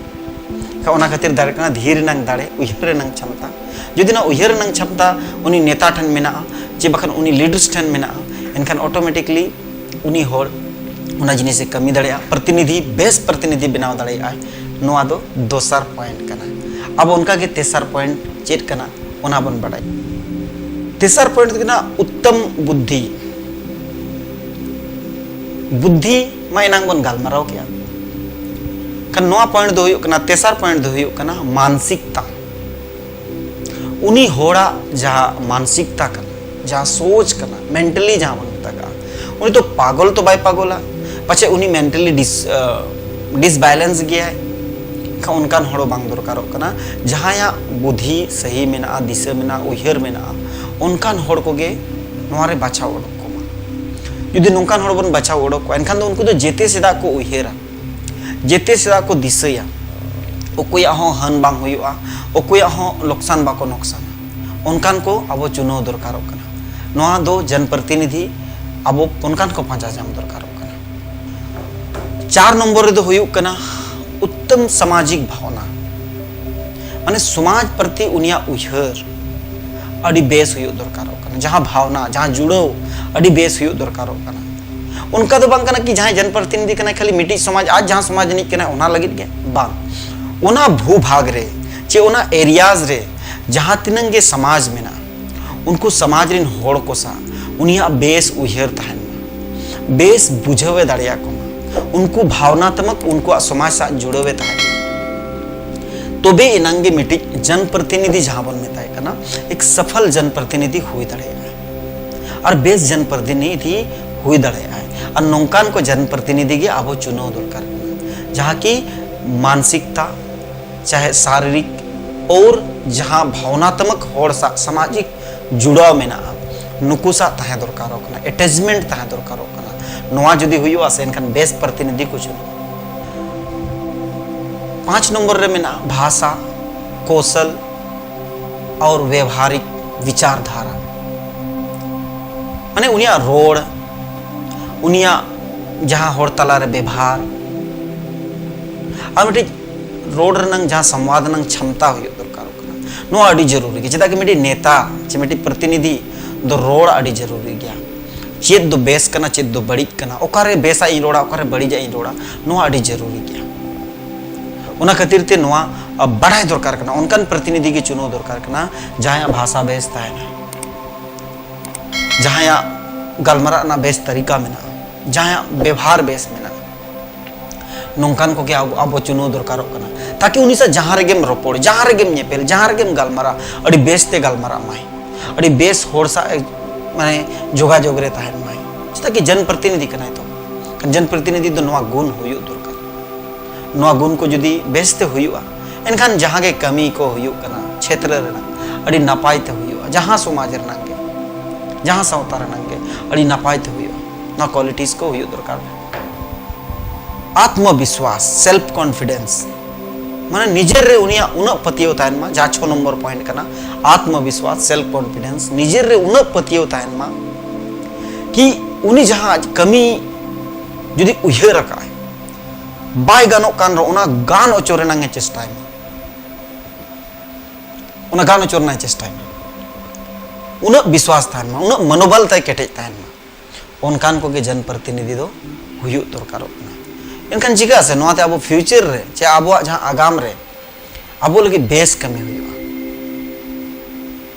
ᱮᱱᱠᱷᱟᱱ ᱚᱱᱟ ᱠᱷᱟᱹᱛᱤᱨ ᱫᱟᱲᱮ ᱠᱟᱱᱟ ᱫᱷᱤᱨ ᱨᱮᱱᱟᱝ ᱫᱟᱲᱮ, ᱩᱭᱦᱟᱹᱨ ᱨᱮᱱᱟᱝ ᱪᱷᱟᱢᱛᱟ᱾ ᱡᱩᱫᱤ ᱱᱚᱣᱟ ᱩᱭᱦᱟᱹᱨ ᱨᱮᱱᱟᱝ ᱪᱷᱟᱢᱛᱟ ᱩᱱᱤ ᱱᱮᱛᱟ ᱴᱷᱮᱱ ᱢᱮᱱᱟᱜᱼᱟ, ᱪᱮ ᱵᱟᱠᱷᱟᱱ ᱩᱱᱤ ᱞᱤᱰᱟᱨᱥ ᱴᱷᱮᱱ ᱢᱮᱱᱟᱜᱼᱟ, ᱮᱱᱠᱷᱟᱱ ᱚᱴᱳᱢᱮᱴᱤᱠᱞᱤ ᱩᱱᱤ ᱦᱚᱲ ᱚᱱᱟ ᱡᱤᱱᱤᱥᱮ ᱠᱟᱹᱢᱤ ᱫᱟᱲᱮᱭᱟᱜᱼᱟ, ᱯᱨᱚᱛᱤᱱᱤᱫᱷᱤ, ᱵᱮᱥ ᱯᱨᱚᱛᱤᱱᱤᱫᱷᱤ ᱵᱮᱱᱟᱣ ᱫᱟᱲᱮᱭᱟᱜᱼᱟᱭ᱾ ᱱᱚᱣᱟ ᱫᱚ ᱫᱚᱥᱟᱨ ᱯᱚᱭᱮᱱᱴ ᱠᱟᱱᱟ᱾ ᱟᱵᱚ ᱚᱱᱠᱟᱜᱮ ᱛᱮᱥᱟᱨ ᱯᱚᱭᱮᱱᱴ ᱪᱮᱫ ᱠᱟᱱᱟ, ᱚᱱᱟ ᱵᱚᱱ ᱵᱟᱰᱟᱭ᱾ ᱛᱮᱥᱟᱨ ᱯᱚᱭᱮᱱᱴ ᱫᱚ ᱠᱟᱱᱟ ᱩᱛᱛᱚᱢ ᱵᱩᱫᱽᱫᱷᱤ᱾ ᱵᱩᱫᱽᱫᱷᱤ ᱢᱟ ᱮᱱᱟᱝ ᱵᱚᱱ ᱜᱟᱞᱢᱟᱨᱟᱣ ᱠᱮᱜᱼᱟ, ᱠᱷᱟᱱ ᱱᱚᱣᱟ ᱯᱚᱭᱮᱱᱴ ᱫᱚ ᱦᱩᱭᱩᱜ ᱠᱟᱱᱟ, ᱛᱮᱥᱟᱨ ᱯᱚᱭᱮᱱᱴ ᱫᱚ ᱦᱩᱭᱩᱜ ᱠᱟᱱᱟ ᱢᱟᱱᱥᱤᱠᱛᱟ᱾ ᱩᱱᱤ ᱦᱚᱲᱟᱜ ᱡᱟᱦᱟᱸ ᱢᱟᱱᱥᱤᱠᱛᱟ ᱠᱟᱱᱟ, ᱡᱟᱦᱟᱸ ᱥᱳᱪ ᱠᱟᱱᱟ, ᱢᱮᱱᱴᱟᱞᱤ ᱡᱟᱦᱟᱸ ᱵᱚᱱ ᱢᱮᱛᱟᱜᱼᱟ, ᱩᱱᱤ ᱫᱚ ᱯᱟᱜᱚᱞ ᱛᱚ ᱵᱟᱭ ᱯᱟᱜᱚᱞᱟ, ᱯᱟᱪᱮ ᱩᱱᱤ ᱢᱮᱱᱴᱟᱞᱤ ᱰᱤᱥ ᱰᱤᱥᱵᱮᱞᱮᱱᱥ ᱜᱮᱭᱟᱭ᱾ ᱮᱱᱠᱷᱟᱱ ᱚᱱᱠᱟᱱ ᱦᱚᱲ ᱵᱟᱝ ᱫᱚᱨᱠᱟᱨᱚᱜ ᱠᱟᱱᱟ᱾ ᱡᱟᱦᱟᱸᱭᱟᱜ ᱵᱩᱫᱷᱤ ᱥᱟᱹᱦᱤ ᱢᱮᱱᱟᱜᱼᱟ, ᱫᱤᱥᱟᱹ ᱢᱮᱱᱟᱜᱼᱟ, ᱩᱭᱦᱟᱹᱨ ᱢᱮᱱᱟᱜᱼᱟ, ᱚᱱᱠᱟᱱ ᱦᱚᱲ ᱠᱚᱜᱮ ᱱᱚᱣᱟ ᱨᱮ ᱵᱟᱪᱷᱟᱣ ᱚᱰᱚᱠ ᱠᱚᱢᱟ᱾ ᱡᱩᱫᱤ ᱱᱚᱝᱠᱟᱱ ᱦᱚᱲ ᱵᱚᱱ ᱵᱟᱪᱷᱟᱣ ᱚᱰᱚᱠ ᱠᱚᱣᱟ, ᱮᱱᱠᱷᱟᱱ ᱫᱚ ᱩᱱᱠᱩ ᱫᱚ ᱡᱮᱛᱮ ᱥᱮᱫᱟᱜ ᱠᱚ ᱩᱭᱦᱟᱹᱨᱟ, ᱡᱮᱛᱮ ᱥᱮᱫᱟᱜ ᱠᱚ ᱫᱤᱥᱟᱹᱭᱟ, ᱚᱠᱚᱭᱟᱜ ᱦᱚᱸ ᱦᱟᱹᱱ ᱵᱟᱝ ᱦᱩᱭᱩᱜᱼᱟ, ᱚᱠᱚᱭᱟᱜ ᱦᱚᱸ ᱞᱚᱠᱥᱟᱱ ᱵᱟᱠᱚ ᱱᱚᱠᱥᱟᱱᱟ᱾ ᱚᱱᱠᱟᱱ ᱠᱚ ᱟᱵᱚ ᱪᱩᱱᱟᱹᱣ ᱫᱚᱨᱠᱟᱨᱚᱜ ᱠᱟᱱᱟ᱾ ᱱᱚᱣᱟ ᱫᱚ ᱡᱚᱱ ᱯᱨᱚᱛᱤᱱᱤᱫᱷᱤ ᱟᱵᱚ ᱚᱱᱠᱟᱱ ᱠᱚ ᱯᱟᱸᱡᱟ ᱧᱟᱢ ᱫᱚᱨᱠᱟᱨᱚᱜ ᱠᱟᱱᱟ᱾ ᱪᱟᱨ ᱱᱚᱢᱵᱚᱨ ᱨᱮᱫᱚ ᱦᱩᱭᱩᱜ ᱠᱟᱱᱟ ᱩᱛᱛᱚᱢ ᱥᱟᱢᱟᱡᱤᱠ ᱵᱷᱟᱵᱽᱱᱟ, ᱢᱟᱱᱮ ᱥᱚᱢᱟᱡᱽ ᱯᱨᱚᱛᱤ ᱩᱱᱤᱭᱟᱜ ᱩᱭᱦᱟᱹᱨ ᱟᱹᱰᱤ ᱵᱮᱥ ᱦᱩᱭᱩᱜ ᱫᱚᱨᱠᱟᱨᱚᱜ ᱠᱟᱱᱟ, ᱡᱟᱦᱟᱸ ᱵᱷᱟᱵᱽᱱᱟ, ᱡᱟᱦᱟᱸ ᱡᱩᱲᱟᱹᱣ ᱟᱹᱰᱤ ᱵᱮᱥ ᱦᱩᱭᱩᱜ ᱫᱚᱨᱠᱟᱨᱚᱜ ᱠᱟᱱᱟ᱾ ᱚᱱᱠᱟ ᱫᱚ ᱵᱟᱝ ᱠᱟᱱᱟ ᱠᱤ ᱡᱟᱦᱟᱸᱭ ᱡᱚᱱ ᱯᱨᱚᱛᱤᱱᱤᱫᱷᱤ ᱠᱟᱱᱟᱭ ᱠᱷᱟᱹᱞᱤ ᱢᱤᱫᱴᱤᱡ ᱥᱚᱢᱟᱡᱽ, ᱟᱡ ᱡᱟᱦᱟᱸ ᱥᱚᱢᱟᱡᱽ ᱨᱤᱱᱤᱡ ᱠᱟᱱᱟᱭ ᱚᱱᱟ ᱞᱟᱹᱜᱤᱫ ᱜᱮ, ᱵᱟᱝ, ᱚᱱᱟ ᱵᱷᱩ ᱵᱷᱟᱜᱽ ᱨᱮ ᱪᱮ ᱚᱱᱟ ᱮᱨᱤᱭᱟᱡᱽ ᱨᱮ ᱡᱟᱦᱟᱸ ᱛᱤᱱᱟᱹᱝ ᱜᱮ ᱥᱚᱢᱟᱡᱽ ᱢᱮᱱᱟᱜᱼᱟ, ᱩᱱᱠᱩ ᱥᱚᱢᱟᱡᱽ ᱨᱤᱱ ᱦᱚᱲ ᱠᱚ ᱥᱟᱶ ᱩᱱᱤᱭᱟᱜ ᱵᱮᱥ ᱩᱭᱦᱟᱹᱨ ᱛᱟᱦᱮᱱ ᱢᱟ, ᱵᱮᱥ ᱵᱩᱡᱷᱟᱹᱣ ᱮ ᱫᱟᱲᱮᱭᱟᱠᱚ ᱢᱟ, ᱩᱱᱠᱩ ᱵᱷᱟᱵᱽᱱᱟᱛᱢᱚᱠ ᱩᱱᱠᱩᱣᱟᱜ ᱥᱚᱢᱟᱡᱽ ᱥᱟᱶ ᱡᱩᱲᱟᱹᱣ ᱮ ᱛᱟᱦᱮᱱ ᱢᱟ᱾ ᱛᱚᱵᱮ ᱮᱱᱟᱝ ᱜᱮ ᱢᱤᱫᱴᱤᱡ ᱡᱚᱱ ᱯᱨᱚᱛᱤᱱᱤᱫᱷᱤ ᱡᱟᱦᱟᱸ ᱵᱚᱱ ᱢᱮᱛᱟᱭ ᱠᱟᱱᱟ, ᱮᱠ ᱥᱚᱯᱷᱚᱞ ᱡᱚᱱ ᱯᱨᱚᱛᱤᱱᱤᱫᱷᱤ ᱦᱩᱭ ᱫᱟᱲᱮᱭᱟᱜᱼᱟ ᱟᱨ ᱵᱮᱥ ᱡᱚᱱ ᱯᱨᱚᱛᱤᱱᱤᱫᱷᱤ ᱦᱩᱭ ᱫᱟᱲᱮᱭᱟᱜᱼᱟᱭ᱾ ᱟᱨ ᱱᱚᱝᱠᱟᱱ ᱠᱚ ᱡᱚᱱ ᱯᱨᱚᱛᱤᱱᱤᱫᱷᱤ ᱜᱮ ᱟᱵᱚ ᱪᱩᱱᱟᱹᱣ ᱫᱚᱨᱠᱟᱨ ᱠᱟᱱᱟ᱾ ᱡᱟᱦᱟᱸ ᱠᱤ ᱢᱟᱱᱥᱤᱠᱛᱟ, ᱪᱟᱦᱮ ᱥᱟᱨᱤᱨᱤᱠ ᱚᱨ ᱡᱟᱦᱟᱸ ᱵᱷᱟᱣᱱᱟᱛᱢᱚᱠ ᱦᱚᱲ ᱥᱟᱶ ᱥᱟᱢᱟᱡᱤᱠ ᱡᱩᱲᱟᱣ ᱢᱮᱱᱟᱜᱼᱟ, ᱱᱩᱠᱩ ᱥᱟᱶ ᱛᱟᱦᱮᱸ ᱫᱚᱨᱠᱟᱨᱚᱜ ᱠᱟᱱᱟ, ᱮᱴᱮᱪᱢᱮᱱᱴ ᱛᱟᱦᱮᱸ ᱫᱚᱨᱠᱟᱨᱚᱜ ᱠᱟᱱᱟ᱾ ᱱᱚᱣᱟ ᱡᱩᱫᱤ ᱦᱩᱭᱩᱜᱼᱟ ᱥᱮ, ᱮᱱᱠᱷᱟᱱ ᱵᱮᱥ ᱯᱨᱚᱛᱤᱱᱤᱫᱷᱤ ᱠᱚ ᱪᱩᱱᱟᱹᱣ᱾ ᱯᱟᱸᱪ ᱱᱚᱢᱵᱚᱨ ᱨᱮ ᱢᱮᱱᱟᱜᱼᱟ ᱵᱷᱟᱥᱟ, ᱠᱳᱥᱚᱞ ᱟᱨ ᱵᱮᱣᱦᱟᱨᱤᱠ ᱵᱤᱪᱟᱨ ᱫᱷᱟᱨᱟ, ᱢᱟᱱᱮ ᱩᱱᱤᱭᱟᱜ ᱨᱚᱲ, ᱩᱱᱤᱭᱟᱜ ᱡᱟᱦᱟᱸ ᱦᱚᱲ ᱛᱟᱞᱟᱨᱮ ᱵᱮᱵᱷᱟᱨ, ᱟᱨ ᱢᱤᱫᱴᱤᱡ ᱨᱚᱲ ᱨᱮᱱᱟᱝ ᱡᱟᱦᱟᱸ ᱥᱚᱢᱣᱟᱫ ᱨᱮᱱᱟᱝ ᱪᱷᱟᱢᱛᱟ ᱦᱩᱭᱩᱜ ᱫᱚᱨᱠᱟᱨᱚᱜ ᱠᱟᱱᱟ, ᱱᱚᱣᱟ ᱟᱹᱰᱤ ᱡᱚᱨᱩᱨᱤ ᱜᱮ᱾ ᱪᱮᱫᱟᱜ ᱠᱤ ᱢᱤᱫᱴᱤᱡ ᱱᱮᱛᱟ ᱪᱮ ᱢᱤᱫᱴᱤᱡ ᱯᱨᱚᱛᱤᱱᱤᱫᱷᱤ ᱫᱚ ᱨᱚᱲ ᱟᱹᱰᱤ ᱡᱚᱨᱩᱨᱤ ᱜᱮᱭᱟ᱾ ᱪᱮᱫ ᱫᱚ ᱵᱮᱥ ᱠᱟᱱᱟ, ᱪᱮᱫ ᱫᱚ ᱵᱟᱹᱲᱤᱡ ᱠᱟᱱᱟ, ᱚᱠᱟᱨᱮ ᱵᱮᱥᱟᱜ ᱤᱧ ᱨᱚᱲᱟ, ᱚᱠᱟᱨᱮ ᱵᱟᱹᱲᱤᱡᱟᱜ ᱤᱧ ᱨᱚᱲᱟ, ᱱᱚᱣᱟ ᱟᱹᱰᱤ ᱡᱚᱨᱩᱨᱤ ᱜᱮᱭᱟ᱾ ᱚᱱᱟ ᱠᱷᱟᱹᱛᱤᱨ ᱛᱮ ᱱᱚᱣᱟ ᱵᱟᱲᱟᱭ ᱫᱚᱨᱠᱟᱨ ᱠᱟᱱᱟ, ᱚᱱᱠᱟᱱ ᱯᱨᱚᱛᱤᱱᱤᱫᱷᱤ ᱜᱮ ᱪᱩᱱᱟᱹᱣ ᱫᱚᱨᱠᱟᱨ ᱠᱟᱱᱟ, ᱡᱟᱦᱟᱸᱭᱟᱜ ᱵᱷᱟᱥᱟ ᱵᱮᱥ ᱛᱟᱦᱮᱱᱟ, ᱡᱟᱦᱟᱸᱭᱟᱜ ᱜᱟᱞᱢᱟᱨᱟᱜ ᱨᱮᱱᱟᱜ ᱵᱮᱥ ᱛᱟᱹᱨᱤᱠᱟ ᱢᱮᱱᱟᱜᱼᱟ, ᱡᱟᱦᱟᱸᱭᱟᱜ ᱵᱮᱵᱷᱟᱨ ᱵᱮᱥ ᱢᱮᱱᱟᱜᱼᱟ, ᱱᱚᱝᱠᱟᱱ ᱠᱚᱜᱮ ᱟᱵᱚ, ᱟᱵᱚ ᱪᱩᱱᱟᱹᱣ ᱫᱚᱨᱠᱟᱨᱚᱜ ᱠᱟᱱᱟ, ᱛᱟᱠᱤ ᱩᱱᱤ ᱥᱟᱶ ᱡᱟᱦᱟᱸ ᱨᱮᱜᱮᱢ ᱨᱚᱯᱚᱲ, ᱡᱟᱦᱟᱸ ᱨᱮᱜᱮᱢ ᱧᱮᱯᱮᱞ, ᱡᱟᱦᱟᱸ ᱨᱮᱜᱮᱢ ᱜᱟᱞᱢᱟᱨᱟᱜ, ᱟᱹᱰᱤ ᱵᱮᱥ ᱛᱮ ᱜᱟᱞᱢᱟᱨᱟᱜ ᱢᱟᱭ, ᱟᱹᱰᱤ ᱵᱮᱥ ᱦᱚᱲ ᱥᱟᱶ ᱮ, ᱢᱟᱱᱮ ᱡᱳᱜᱟᱡᱳᱜᱽ ᱨᱮ ᱛᱟᱦᱮᱱ ᱢᱟᱭ᱾ ᱪᱮᱫᱟᱜ ᱠᱤ ᱡᱚᱱ ᱯᱨᱚᱛᱤᱱᱤᱫᱷᱤ ᱠᱟᱱᱟᱭ ᱛᱚ᱾ ᱠᱷᱟᱱ ᱡᱚᱱ ᱯᱨᱚᱛᱤᱱᱤᱫᱷᱤ ᱫᱚ ᱱᱚᱣᱟ ᱜᱩᱱ ᱦᱩᱭᱩᱜ ᱫᱚᱨᱠᱟᱨ᱾ ᱱᱚᱣᱟ ᱜᱩᱱ ᱠᱚ ᱡᱩᱫᱤ ᱵᱮᱥᱛᱮ ᱦᱩᱭᱩᱜᱼᱟ, ᱮᱱᱠᱷᱟᱱ ᱡᱟᱦᱟᱸ ᱜᱮ ᱠᱟᱹᱢᱤ ᱠᱚ ᱦᱩᱭᱩᱜ ᱠᱟᱱᱟ ᱪᱷᱮᱛᱨᱚ ᱨᱮᱱᱟᱜ, ᱟᱹᱰᱤ ᱱᱟᱯᱟᱭ ᱛᱮ ᱦᱩᱭᱩᱜᱼᱟ᱾ ᱡᱟᱦᱟᱸ ᱥᱚᱢᱟᱡᱽ ᱨᱮᱱᱟᱜ ᱜᱮ, ᱡᱟᱦᱟᱸ ᱥᱟᱶᱛᱟ ᱨᱮᱱᱟᱜ ᱜᱮ ᱟᱹᱰᱤ ᱱᱟᱯᱟᱭ ᱛᱮ ᱦᱩᱭᱩᱜᱼᱟ᱾ ᱱᱚᱣᱟ ᱠᱳᱣᱟᱞᱤᱴᱤᱥ ᱠᱚ ᱦᱩᱭᱩᱜ ᱫᱚᱨᱠᱟᱨ᱾ ᱟᱛᱢᱚᱵᱤᱥᱣᱟᱥ, ᱥᱮᱞᱯ ᱠᱚᱱᱯᱷᱤᱰᱮᱱᱥ, ᱢᱟᱱᱮ ᱱᱤᱡᱮᱨ ᱨᱮ ᱩᱱᱤᱭᱟᱜ ᱩᱱᱟᱹᱜ ᱯᱟᱹᱛᱭᱟᱹᱣ ᱛᱟᱦᱮᱱ ᱢᱟ, ᱡᱟᱦᱟᱸ ᱪᱷᱚ ᱱᱚᱢᱵᱚᱨ ᱯᱚᱭᱮᱱᱴ ᱠᱟᱱᱟ, ᱟᱛᱢᱚᱵᱤᱥᱣᱟᱥ, ᱥᱮᱞᱯ ᱠᱚᱱᱯᱷᱤᱰᱮᱱᱥ, ᱱᱤᱡᱮᱨ ᱨᱮ ᱩᱱᱟᱹᱜ ᱯᱟᱹᱛᱭᱟᱹᱣ ᱛᱟᱦᱮᱱ ᱢᱟ ᱠᱤ ᱩᱱᱤ ᱡᱟᱦᱟᱸ ᱟᱡ ᱠᱟᱹᱢᱤ ᱡᱩᱫᱤ ᱩᱭᱦᱟᱹᱨ ᱟᱠᱟᱫᱼᱟᱭ, ᱵᱟᱭ ᱜᱟᱱᱚᱜ ᱠᱟᱱ ᱨᱮᱦᱚᱸ ᱚᱱᱟ ᱜᱟᱱ ᱦᱚᱪᱚ ᱨᱮᱱᱟᱝ ᱮ ᱪᱮᱥᱴᱟᱭ ᱢᱟ, ᱚᱱᱟ ᱜᱟᱱ ᱦᱚᱪᱚ ᱨᱮᱱᱟᱜ ᱮ ᱪᱮᱥᱴᱟᱭ ᱢᱟ, ᱩᱱᱟᱹᱜ ᱵᱤᱥᱣᱟᱥ ᱛᱟᱦᱮᱱ ᱢᱟ, ᱩᱱᱟᱹᱜ ᱢᱚᱱᱳᱵᱚᱞ ᱛᱟᱭ ᱠᱮᱴᱮᱡ ᱛᱟᱦᱮᱱ ᱢᱟ᱾ ᱚᱱᱠᱟᱱ ᱠᱚᱜᱮ ᱡᱚᱱ ᱯᱨᱚᱛᱤᱱᱤᱫᱷᱤ ᱫᱚ ᱦᱩᱭᱩᱜ ᱫᱚᱨᱠᱟᱨᱚᱜ ᱠᱟᱱᱟ᱾ ᱮᱱᱠᱷᱟᱱ ᱪᱤᱠᱟᱹᱜᱼᱟ ᱥᱮ, ᱱᱚᱣᱟᱛᱮ ᱟᱵᱚ ᱯᱷᱤᱭᱩᱪᱟᱨ ᱨᱮ ᱪᱮ ᱟᱵᱚᱣᱟᱜ ᱡᱟᱦᱟᱸ ᱟᱜᱟᱢ ᱨᱮ ᱟᱵᱚ ᱞᱟᱹᱜᱤᱫ ᱵᱮᱥ ᱠᱟᱹᱢᱤ ᱦᱩᱭᱩᱜᱼᱟ᱾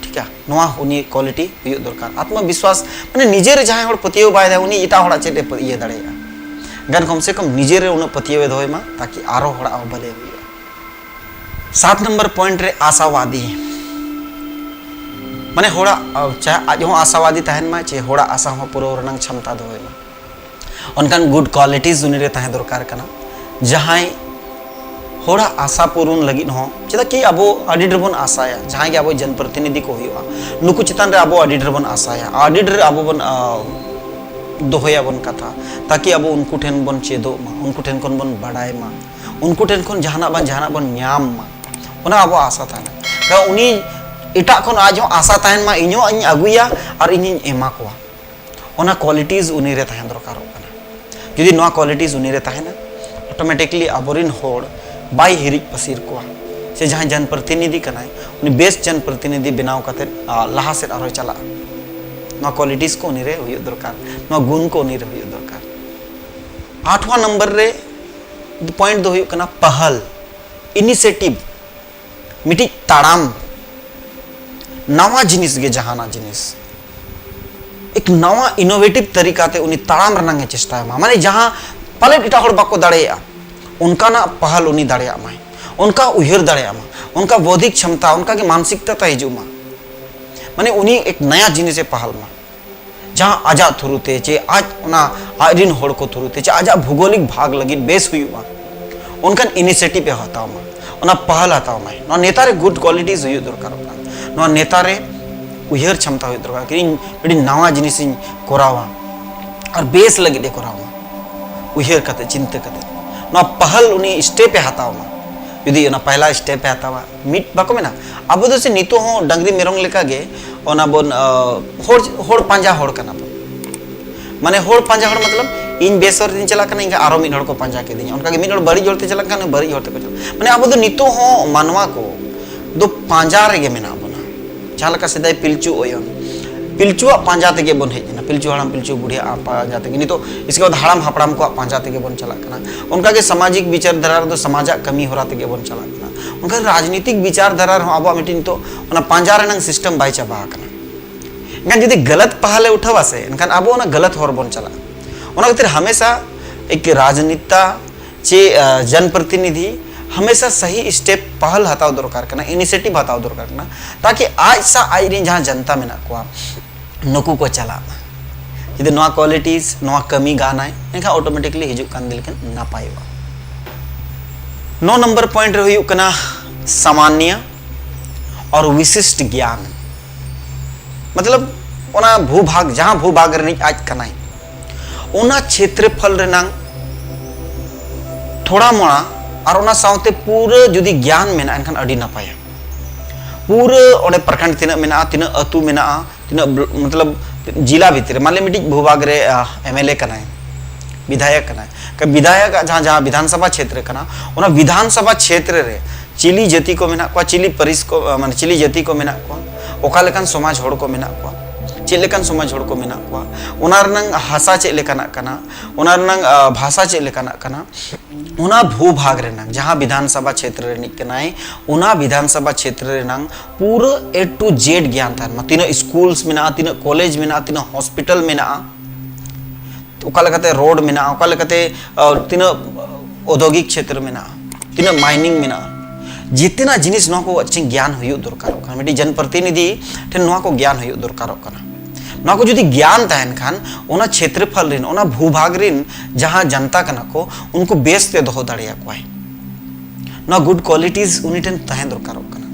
ᱴᱷᱤᱠᱟ, ᱱᱚᱣᱟ ᱩᱱᱤ ᱠᱳᱣᱟᱞᱤᱴᱤ ᱦᱩᱭᱩᱜ ᱫᱚᱨᱠᱟᱨ᱾ ᱟᱛᱢᱚᱵᱤᱥᱣᱟᱥ ᱢᱟᱱᱮ ᱱᱤᱡᱮᱨ ᱡᱟᱦᱟᱸᱭ ᱦᱚᱲ ᱯᱟᱹᱛᱭᱟᱹᱣ ᱵᱟᱭ ᱫᱟᱭ, ᱩᱱᱤ ᱮᱴᱟᱜ ᱦᱚᱲᱟᱜ ᱪᱮᱫ ᱮ ᱯᱟᱹ-, ᱤᱭᱟᱹ ᱫᱟᱲᱮᱭᱟᱜᱼᱟ? ᱜᱟᱱ ᱠᱚᱢ ᱥᱮ ᱠᱚᱢ ᱱᱤᱡᱮᱨ ᱨᱮ ᱩᱱᱟᱹᱜ ᱯᱟᱹᱛᱭᱟᱹᱣ ᱮ ᱫᱚᱦᱚᱭ ᱢᱟ, ᱛᱟᱠᱤ ᱟᱨᱚ ᱦᱚᱲᱟᱜ ᱦᱚᱸ ᱵᱷᱟᱹᱞᱟᱹᱭ ᱦᱩᱭᱩᱜᱼᱟ᱾ ᱥᱟᱛ ᱱᱚᱢᱵᱚᱨ ᱯᱚᱭᱮᱱᱴ ᱨᱮ ᱟᱥᱟᱣᱟᱫᱤ, ᱢᱟᱱᱮ ᱦᱚᱲᱟᱜ, ᱟ, ᱪᱟᱦᱮ ᱟᱡ ᱦᱚᱸ ᱟᱥᱟᱣᱟᱫᱤ ᱛᱟᱦᱮᱱ ᱢᱟ, ᱪᱮ ᱦᱚᱲᱟᱜ ᱟᱥᱟ ᱦᱚᱸ ᱯᱩᱨᱟᱹᱣ ᱨᱮᱱᱟᱜ ᱪᱷᱟᱢᱛᱟ ᱫᱚᱦᱚᱭ ᱢᱟ, ᱚᱱᱠᱟᱱ ᱜᱩᱰ ᱠᱳᱣᱟᱞᱤᱴᱤᱡᱽ ᱩᱱᱤ ᱨᱮ ᱛᱟᱦᱮᱸ ᱫᱚᱨᱠᱟᱨ ᱠᱟᱱᱟ᱾ ᱡᱟᱦᱟᱸᱭ ᱦᱚᱲᱟᱜ ᱟᱥᱟ ᱯᱩᱨᱩᱱ ᱞᱟᱹᱜᱤᱫ ᱦᱚᱸ, ᱪᱮᱫᱟᱜ ᱠᱤ ᱟᱵᱚ ᱟᱹᱰᱤ ᱰᱷᱮᱨ ᱵᱚᱱ ᱟᱥᱟᱭᱟ, ᱡᱟᱦᱟᱸᱭ ᱜᱮ ᱟᱵᱚ ᱡᱚᱱᱯᱨᱚᱛᱤᱱᱤᱫᱷᱤ ᱠᱚ ᱦᱩᱭᱩᱜᱼᱟ, ᱱᱩᱠᱩ ᱪᱮᱛᱟᱱ ᱨᱮ ᱟᱵᱚ ᱟᱹᱰᱤ ᱰᱷᱮᱨ ᱵᱚᱱ ᱟᱥᱟᱭᱟ, ᱟᱹᱰᱤ ᱰᱷᱮᱨ ᱟᱵᱚ ᱵᱚᱱ ᱟ, ᱫᱚᱦᱚᱭᱟᱵᱚᱱ ᱠᱟᱛᱷᱟ, ᱛᱟᱠᱤ ᱟᱵᱚ ᱩᱱᱠᱩ ᱴᱷᱮᱱ ᱵᱚᱱ ᱪᱮᱫᱚᱜ ᱢᱟ, ᱩᱱᱠᱩ ᱴᱷᱮᱱ ᱠᱷᱚᱱ ᱵᱚᱱ ᱵᱟᱰᱟᱭ ᱢᱟ, ᱩᱱᱠᱩ ᱴᱷᱮᱱ ᱠᱷᱚᱱ ᱡᱟᱦᱟᱱᱟᱜ ᱵᱟᱝ ᱡᱟᱦᱟᱱᱟᱜ ᱵᱚᱱ ᱧᱟᱢ ᱢᱟ, ᱚᱱᱟ ᱟᱵᱚᱣᱟᱜ ᱟᱥᱟ ᱛᱟᱦᱮᱱᱟ᱾ ᱠᱟᱨᱚᱱ ᱩᱱᱤ ᱮᱴᱟᱜ ᱠᱷᱚᱱ ᱟᱡ ᱦᱚᱸ ᱟᱥᱟ ᱛᱟᱦᱮᱱ ᱢᱟ, ᱤᱧ ᱦᱚᱸ ᱤᱧ ᱟᱹᱜᱩᱭᱟ ᱟᱨ ᱤᱧᱤᱧ ᱮᱢᱟ ᱠᱚᱣᱟ᱾ ᱚᱱᱟ qualities ᱩᱱᱤ ᱨᱮ ᱛᱟᱦᱮᱸ ᱫᱚᱨᱠᱟᱨᱚᱜ ᱠᱟᱱᱟ᱾ ᱡᱩᱫᱤ ᱱᱚᱣᱟ qualities ᱩᱱᱤ ᱨᱮ ᱛᱟᱦᱮᱱᱟ, automatically ᱟᱵᱚᱨᱮᱱ ᱦᱚᱲ ᱵᱟᱭ ᱦᱤᱨᱤᱡ ᱯᱟᱹᱥᱤᱨ ᱠᱚᱣᱟ, ᱥᱮ ᱡᱟᱦᱟᱸᱭ ᱡᱚᱱᱯᱨᱚᱛᱤᱱᱤᱫᱷᱤ ᱠᱟᱱᱟᱭ, ᱩᱱᱤ ᱵᱮᱥ ᱡᱚᱱᱯᱨᱚᱛᱤᱱᱤᱫᱷᱤ ᱵᱮᱱᱟᱣ ᱠᱟᱛᱮ, ᱟ, ᱞᱟᱦᱟ ᱥᱮᱫ ᱟᱨᱦᱚᱸᱭ ᱪᱟᱞᱟᱜᱼᱟ᱾ ᱱᱚᱣᱟ qualities ᱠᱚ ᱩᱱᱤ ᱨᱮ ᱦᱩᱭᱩᱜ ᱫᱚᱨᱠᱟᱨ, ᱱᱚᱣᱟ ᱜᱩᱱ ᱠᱚ ᱩᱱᱤ ᱨᱮ ᱦᱩᱭᱩᱜ ᱫᱚᱨᱠᱟᱨ᱾ ᱟᱴᱷᱣᱟᱸ ᱱᱚᱢᱵᱚᱨ ᱨᱮ point ᱫᱚ ᱦᱩᱭᱩᱜ ᱠᱟᱱᱟ ᱯᱟᱦᱟᱞ, initiative᱾ ᱢᱤᱫᱴᱤᱡ ᱛᱟᱲᱟᱢ, ᱱᱟᱣᱟ ᱡᱤᱱᱤᱥ ᱜᱮ, ᱡᱟᱦᱟᱱᱟᱜ ᱡᱤᱱᱤᱥ ᱮᱠ ᱱᱟᱣᱟ innovative ᱛᱟᱹᱨᱤᱠᱟ ᱛᱮ ᱩᱱᱤ ᱛᱟᱲᱟᱢ ᱨᱮᱱᱟᱜ ᱮ ᱪᱮᱥᱴᱟᱭ ᱢᱟ, ᱢᱟᱱᱮ ᱡᱟᱦᱟᱸ ᱯᱟᱞᱮᱫ ᱮᱴᱟᱜ ᱦᱚᱲ ᱵᱟᱠᱚ ᱫᱟᱲᱮᱭᱟᱜᱼᱟ, ᱚᱱᱠᱟᱱᱟᱜ ᱯᱟᱦᱟᱞ ᱩᱱᱤ ᱫᱟᱲᱮᱭᱟᱜ ᱢᱟᱭ, ᱚᱱᱠᱟ ᱩᱭᱦᱟᱹᱨ ᱫᱟᱲᱮᱭᱟᱜ ᱢᱟ, ᱚᱱᱠᱟ ᱵᱳᱫᱷᱤᱠ ᱠᱷᱚᱢᱛᱟ, ᱚᱱᱠᱟ ᱜᱮ ᱢᱟᱱᱥᱤᱠᱛᱟ ᱛᱟᱭ ᱦᱤᱡᱩᱜ ᱢᱟ, ᱢᱟᱱᱮ ᱩᱱᱤ ᱮᱠ ᱱᱟᱭᱟ ᱡᱤᱱᱤᱥ ᱮ ᱯᱟᱦᱟᱞ ᱢᱟ᱾ ᱡᱟᱦᱟᱸ ᱟᱡᱟᱜ through ᱛᱮ ᱪᱮ ᱟᱡ ᱚᱱᱟ ᱟᱡ ᱨᱤᱱ ᱦᱚᱲ ᱠᱚ through ᱛᱮ ᱪᱮ ᱟᱡᱟᱜ ᱵᱷᱩᱜᱳᱞᱤᱠ ᱵᱷᱟᱜᱽ ᱞᱟᱹᱜᱤᱫ ᱵᱮᱥ ᱦᱩᱭᱩᱜᱼᱟ, ᱚᱱᱠᱟᱱ initiative ᱮ ᱦᱟᱛᱟᱣ ᱢᱟ, ᱚᱱᱟ ᱯᱟᱦᱟᱞ ᱦᱟᱛᱟᱣ ᱢᱟᱭ᱾ ᱱᱚᱣᱟ ᱱᱮᱛᱟ ᱨᱮ good qualities ᱦᱩᱭᱩᱜ ᱫᱚᱨᱠᱟᱨᱚᱜ ᱠᱟᱱᱟ, ᱱᱚᱣᱟ ᱱᱮᱛᱟ ᱨᱮ ᱩᱭᱦᱟᱹᱨ ᱠᱷᱚᱢᱛᱟ ᱦᱩᱭᱩᱜ ᱫᱚᱨᱠᱟᱨ, ᱤᱧ ᱟᱹᱰᱤ ᱱᱟᱣᱟ ᱡᱤᱱᱤᱥᱤᱧ ᱠᱚᱨᱟᱣᱟ ᱟᱨ ᱵᱮᱥ ᱞᱟᱹᱜᱤᱫ ᱮ ᱠᱚᱨᱟᱣ ᱢᱟ, ᱩᱭᱦᱟᱹᱨ ᱠᱟᱛᱮ, ᱪᱤᱱᱛᱟᱹ ᱠᱟᱛᱮ᱾ ᱱᱚᱣᱟ ᱯᱟᱦᱟᱞ ᱩᱱᱤ step ᱮ ᱦᱟᱛᱟᱣ ᱢᱟ᱾ ᱡᱩᱫᱤ ᱚᱱᱟ ᱯᱟᱦᱞᱟ step ᱮ ᱦᱟᱛᱟᱣᱟ, ᱢᱤᱫ ᱵᱟᱠᱚ ᱢᱮᱱᱟ, ᱟᱵᱚ ᱫᱚ ᱥᱮ ᱱᱤᱛᱚᱜ ᱦᱚᱸ ᱰᱟᱝᱨᱤ ᱢᱮᱨᱚᱢ ᱞᱮᱠᱟ ᱜᱮ ᱚᱱᱟ ᱵᱚᱱ, ᱟ, ᱦᱚᱲ, ᱦᱚᱲ ᱯᱟᱸᱡᱟ ᱦᱚᱲ ᱠᱟᱱᱟ ᱵᱚᱱ᱾ ᱢᱟᱱᱮ ᱦᱚᱲ ᱯᱟᱸᱡᱟ ᱦᱚᱲ ᱢᱚᱛᱞᱚᱵ, ᱤᱧ ᱵᱮᱥ ᱦᱚᱨ ᱛᱮᱧ ᱪᱟᱞᱟᱜ ᱠᱟᱱᱟ, ᱤᱧ ᱟᱨᱚ ᱢᱤᱫ ᱦᱚᱲ ᱠᱚ ᱯᱟᱸᱡᱟ ᱠᱤᱫᱤᱧᱟ, ᱚᱱᱠᱟ ᱜᱮ ᱢᱤᱫ ᱦᱚᱲ ᱵᱟᱹᱲᱤᱡ ᱦᱚᱨ ᱛᱮ ᱪᱟᱞᱟᱜ ᱠᱷᱟᱱ ᱵᱟᱹᱲᱤᱡ ᱦᱚᱨ ᱛᱮᱠᱚ ᱪᱟᱞᱟᱜ᱾ ᱢᱟᱱᱮ ᱟᱵᱚ ᱫᱚ ᱱᱤᱛᱚᱜ ᱦᱚᱸ ᱢᱟᱱᱣᱟ ᱠᱚ ᱫᱚ ᱯᱟᱸᱡᱟ ᱨᱮᱜᱮ ᱢᱮᱱᱟᱜ ᱵᱚᱱᱟ᱾ ᱡᱟᱦᱟᱸ ᱞᱮᱠᱟ ᱥᱮᱫᱟᱭ ᱯᱤᱞᱪᱩ ᱚᱭᱚᱱ, ᱯᱤᱞᱪᱩᱣᱟᱜ ᱯᱟᱸᱡᱟ ᱛᱮᱜᱮ ᱵᱚᱱ ᱦᱮᱡ ᱮᱱᱟ, ᱯᱤᱞᱪᱩ ᱦᱟᱲᱟᱢ ᱯᱤᱞᱪᱩ ᱵᱩᱲᱦᱤᱭᱟᱜ ᱯᱟᱸᱡᱟ ᱛᱮᱜᱮ, ᱱᱤᱛᱚᱜ ᱤᱥᱠᱮ ᱵᱟᱫ ᱦᱟᱲᱟᱢ ᱦᱟᱯᱲᱟᱢ ᱠᱚᱣᱟᱜ ᱯᱟᱸᱡᱟ ᱛᱮᱜᱮ ᱵᱚᱱ ᱪᱟᱞᱟᱜ ᱠᱟᱱᱟ᱾ ᱚᱱᱠᱟᱜᱮ ᱥᱟᱢᱟᱡᱤᱠ ᱵᱤᱪᱟᱨ ᱫᱷᱟᱨᱟ ᱨᱮᱫᱚ ᱥᱟᱢᱟᱡᱟᱜ ᱠᱟᱹᱢᱤ ᱦᱚᱨᱟ ᱛᱮᱜᱮ ᱵᱚᱱ ᱪᱟᱞᱟᱜ ᱠᱟᱱᱟ᱾ ᱚᱱᱠᱟ ᱨᱟᱡᱽᱱᱤᱛᱤᱠ ᱵᱤᱪᱟᱨ ᱫᱷᱟᱨᱟ ᱨᱮᱦᱚᱸ ᱟᱵᱚᱣᱟᱜ ᱢᱤᱫᱴᱤᱡ ᱱᱤᱛᱚᱜ ᱚᱱᱟ ᱯᱟᱸᱡᱟ ᱨᱮᱱᱟᱜ system ᱵᱟᱭ ᱪᱟᱵᱟ ᱟᱠᱟᱱᱟ᱾ ᱮᱱᱠᱷᱟᱱ ᱡᱩᱫᱤ ᱜᱟᱞᱟᱛ ᱯᱟᱦᱟᱞᱮ ᱩᱴᱷᱟᱹᱣᱟ ᱥᱮ, ᱮᱱᱠᱷᱟᱱ ᱟᱵᱚ ᱚᱱᱟ ᱜᱟᱞᱟᱛ ᱦᱚᱨ ᱵᱚᱱ ᱪᱟᱞᱟᱜᱼᱟ᱾ ᱚᱱᱟ ᱠᱷᱟᱹᱛᱤᱨ ᱦᱟᱢᱮᱥᱟ ᱮᱠ ᱨᱟᱡᱽᱱᱮᱛᱟ ᱪᱮ, ᱟ, ᱡᱚᱱᱯᱨᱚᱛᱤᱱᱤᱫᱷᱤ ᱦᱟᱢᱮᱥᱟ ᱥᱟᱦᱤ step, ᱯᱟᱦᱟᱞ ᱦᱟᱛᱟᱣ ᱫᱚᱨᱠᱟᱨ ᱠᱟᱱᱟ, initiative ᱦᱟᱛᱟᱣ ᱫᱚᱨᱠᱟᱨ ᱠᱟᱱᱟ, ᱛᱟᱠᱤ ᱟᱡ ᱥᱟᱶ ᱟᱡ ᱨᱮᱱ ᱡᱟᱦᱟᱸ ᱡᱚᱱᱛᱟ ᱢᱮᱱᱟᱜ ᱠᱚᱣᱟ, ᱱᱩᱠᱩ ᱠᱚ ᱪᱟᱞᱟᱜ ᱢᱟ᱾ ᱡᱩᱫᱤ ᱱᱚᱣᱟ qualities, ᱱᱚᱣᱟ ᱠᱟᱹᱢᱤ ᱜᱟᱱᱟᱭ, ᱮᱱᱠᱷᱟᱱ automatically ᱦᱤᱡᱩᱜ ᱠᱟᱱ ᱫᱤᱱ ᱞᱮᱠᱷᱟᱱ ᱱᱟᱯᱟᱭᱚᱜᱼᱟ᱾ ᱱᱚ ᱱᱚᱢᱵᱚᱨ ᱯᱚᱭᱮᱱᱴ ᱨᱮ ᱦᱩᱭᱩᱜ ᱠᱟᱱᱟ ᱥᱟᱢᱟᱱᱭᱟ ᱟᱨ ᱵᱤᱥᱤᱥᱴ ᱜᱮᱭᱟᱱ᱾ ᱢᱚᱛᱞᱚᱵ, ᱚᱱᱟ ᱵᱷᱩᱵᱷᱟᱜᱽ, ᱡᱟᱦᱟᱸ ᱵᱷᱩᱵᱷᱟᱜᱽ ᱨᱤᱱᱤᱡ ᱟᱡ ᱠᱟᱱᱟᱭ, ᱚᱱᱟ ᱪᱷᱮᱛᱨᱚᱯᱷᱚᱞ ᱨᱮᱱᱟᱝ ᱛᱷᱚᱲᱟ ᱢᱚᱲᱟ ᱟᱨ ᱚᱱᱟ ᱥᱟᱶᱛᱮ ᱯᱩᱨᱟᱹ ᱡᱩᱫᱤ ᱜᱮᱭᱟᱱ ᱢᱮᱱᱟᱜᱼᱟ, ᱮᱱᱠᱷᱟᱱ ᱟᱹᱰᱤ ᱱᱟᱯᱟᱭᱟ᱾ ᱯᱩᱨᱟᱹ ᱚᱸᱰᱮ ᱯᱨᱚᱠᱷᱚᱸᱰ ᱛᱤᱱᱟᱹᱜ ᱢᱮᱱᱟᱜᱼᱟ, ᱛᱤᱱᱟᱹᱜ ᱟᱹᱛᱩ ᱢᱮᱱᱟᱜᱼᱟ, ᱛᱤᱱᱟᱹᱜ ᱵᱞᱚ-, ᱢᱚᱛᱞᱚᱵ, ᱡᱤᱞᱟ ᱵᱷᱤᱛᱨᱤ ᱨᱮ, ᱢᱟᱱ ᱞᱤᱭᱟ ᱢᱤᱫᱴᱤᱡ ᱵᱷᱩᱵᱷᱟᱜᱽ ᱨᱮ ᱮᱢ ᱮᱞ ᱮ ᱠᱟᱱᱟᱭ, ᱵᱤᱫᱷᱟᱭᱚᱠ ᱠᱟᱱᱟᱭ, ᱠᱟ-, ᱵᱤᱫᱷᱟᱭᱚᱠ ᱟᱜ ᱡᱟᱦᱟᱸ, ᱡᱟᱦᱟᱸ ᱵᱤᱫᱷᱟᱱ ᱥᱚᱵᱷᱟ ᱪᱷᱮᱛᱨᱚ ᱠᱟᱱᱟ, ᱚᱱᱟ ᱵᱤᱫᱷᱟᱱ ᱥᱚᱵᱷᱟ ᱪᱷᱮᱛᱨᱚ ᱨᱮ ᱪᱤᱞᱤ ᱡᱟᱹᱛᱤ ᱠᱚ ᱢᱮᱱᱟᱜ ᱠᱚᱣᱟ, ᱪᱤᱞᱤ ᱯᱟᱹᱨᱤᱥ ᱠᱚ, ᱟ, ᱢᱟᱱᱮ ᱪᱤᱞᱤ ᱡᱟᱹᱛᱤ ᱠᱚ ᱢᱮᱱᱟᱜ ᱠᱚᱣᱟ, ᱚᱠᱟ ᱞᱮᱠᱟᱱ ᱥᱚᱢᱟᱡᱽ ᱦᱚᱲ ᱠᱚ ᱢᱮᱱᱟᱜ ᱠᱚᱣᱟ, ᱪᱮᱫ ᱞᱮᱠᱟᱱ ᱥᱚᱢᱟᱡᱽ ᱦᱚᱲ ᱠᱚ ᱢᱮᱱᱟᱜ ᱠᱚᱣᱟ, ᱚᱱᱟ ᱨᱮᱱᱟᱝ ᱦᱟᱥᱟ ᱪᱮᱫ ᱞᱮᱠᱟᱱᱟᱜ ᱠᱟᱱᱟ, ᱚᱱᱟ ᱨᱮᱱᱟᱝ, ᱟ, ᱵᱷᱟᱥᱟ ᱪᱮᱫ ᱞᱮᱠᱟᱱᱟᱜ ᱠᱟᱱᱟ, ᱚᱱᱟ ᱵᱷᱩᱵᱷᱟᱜᱽ ᱨᱮᱱᱟᱝ ᱡᱟᱦᱟᱸ ᱵᱤᱫᱷᱟᱱ ᱥᱚᱵᱷᱟ ᱪᱷᱮᱛᱨᱚ ᱨᱤᱱᱤᱡ ᱠᱟᱱᱟᱭ, ᱚᱱᱟ ᱵᱤᱫᱷᱟᱱ ᱥᱚᱵᱷᱟ ᱪᱷᱮᱛᱨᱚ ᱨᱮᱱᱟᱝ ᱯᱩᱨᱟᱹ A to Z ᱜᱮᱭᱟᱱ ᱛᱟᱦᱮᱱ ᱢᱟ᱾ ᱛᱤᱱᱟᱹᱜ ᱥᱠᱩᱞᱥ ᱢᱮᱱᱟᱜᱼᱟ, ᱛᱤᱱᱟᱹᱜ ᱠᱚᱞᱮᱡᱽ ᱢᱮᱱᱟᱜᱼᱟ, ᱛᱤᱱᱟᱹᱜ ᱦᱚᱥᱯᱤᱴᱟᱞ ᱢᱮᱱᱟᱜᱼᱟ, ᱚᱠᱟ ᱞᱮᱠᱟᱛᱮ ᱨᱳᱰ ᱢᱮᱱᱟᱜᱼᱟ, ᱚᱠᱟ ᱞᱮᱠᱟᱛᱮ, ᱟ, ᱛᱤᱱᱟᱹᱜ ᱳᱫᱽᱭᱳᱜᱤᱠ ᱪᱷᱮᱛᱨᱚ ᱢᱮᱱᱟᱜᱼᱟ, ᱛᱤᱱᱟᱹᱜ ᱢᱟᱭᱱᱤᱝ ᱢᱮᱱᱟᱜᱼᱟ, ᱡᱮᱛᱮᱱᱟᱜ ᱡᱤᱱᱤᱥ ᱱᱚᱣᱟ ᱠᱚ ᱪᱮᱫ ᱜᱮᱭᱟᱱ ᱦᱩᱭᱩᱜ ᱫᱚᱨᱠᱟᱨᱚᱜ ᱠᱟᱱᱟ᱾ ᱢᱤᱫᱴᱤᱡ ᱡᱚᱱᱯᱨᱚᱛᱤᱱᱤᱫᱷᱤ ᱴᱷᱮᱱ ᱱᱚᱣᱟ ᱠᱚ ᱜᱮᱭᱟᱱ ᱦᱩᱭᱩᱜ ᱫᱚᱨᱠᱟᱨᱚᱜ ᱠᱟᱱᱟ᱾ ᱱᱚᱣᱟ ᱠᱚ ᱡᱩᱫᱤ ᱜᱮᱭᱟᱱ ᱛᱟᱦᱮᱱ ᱠᱷᱟᱱ, ᱚᱱᱟ ᱪᱷᱮᱛᱨᱚᱯᱷᱚᱞ ᱨᱤᱱ, ᱚᱱᱟ ᱵᱷᱩᱵᱷᱟᱜᱽ ᱨᱤᱱ ᱡᱟᱦᱟᱸ ᱡᱚᱱᱛᱟ ᱠᱟᱱᱟ ᱠᱚ, ᱩᱱᱠᱩ ᱵᱮᱥ ᱛᱮ ᱫᱚᱦᱚ ᱫᱟᱲᱮᱭᱟᱠᱚᱣᱟᱭ᱾ ᱱᱚᱣᱟ ᱜᱩᱰ ᱠᱣᱟᱞᱤᱴᱤᱡᱽ ᱩᱱᱤ ᱴᱷᱮᱱ ᱛᱟᱦᱮᱸ ᱫᱚᱨᱠᱟᱨᱚᱜ ᱠᱟᱱᱟ,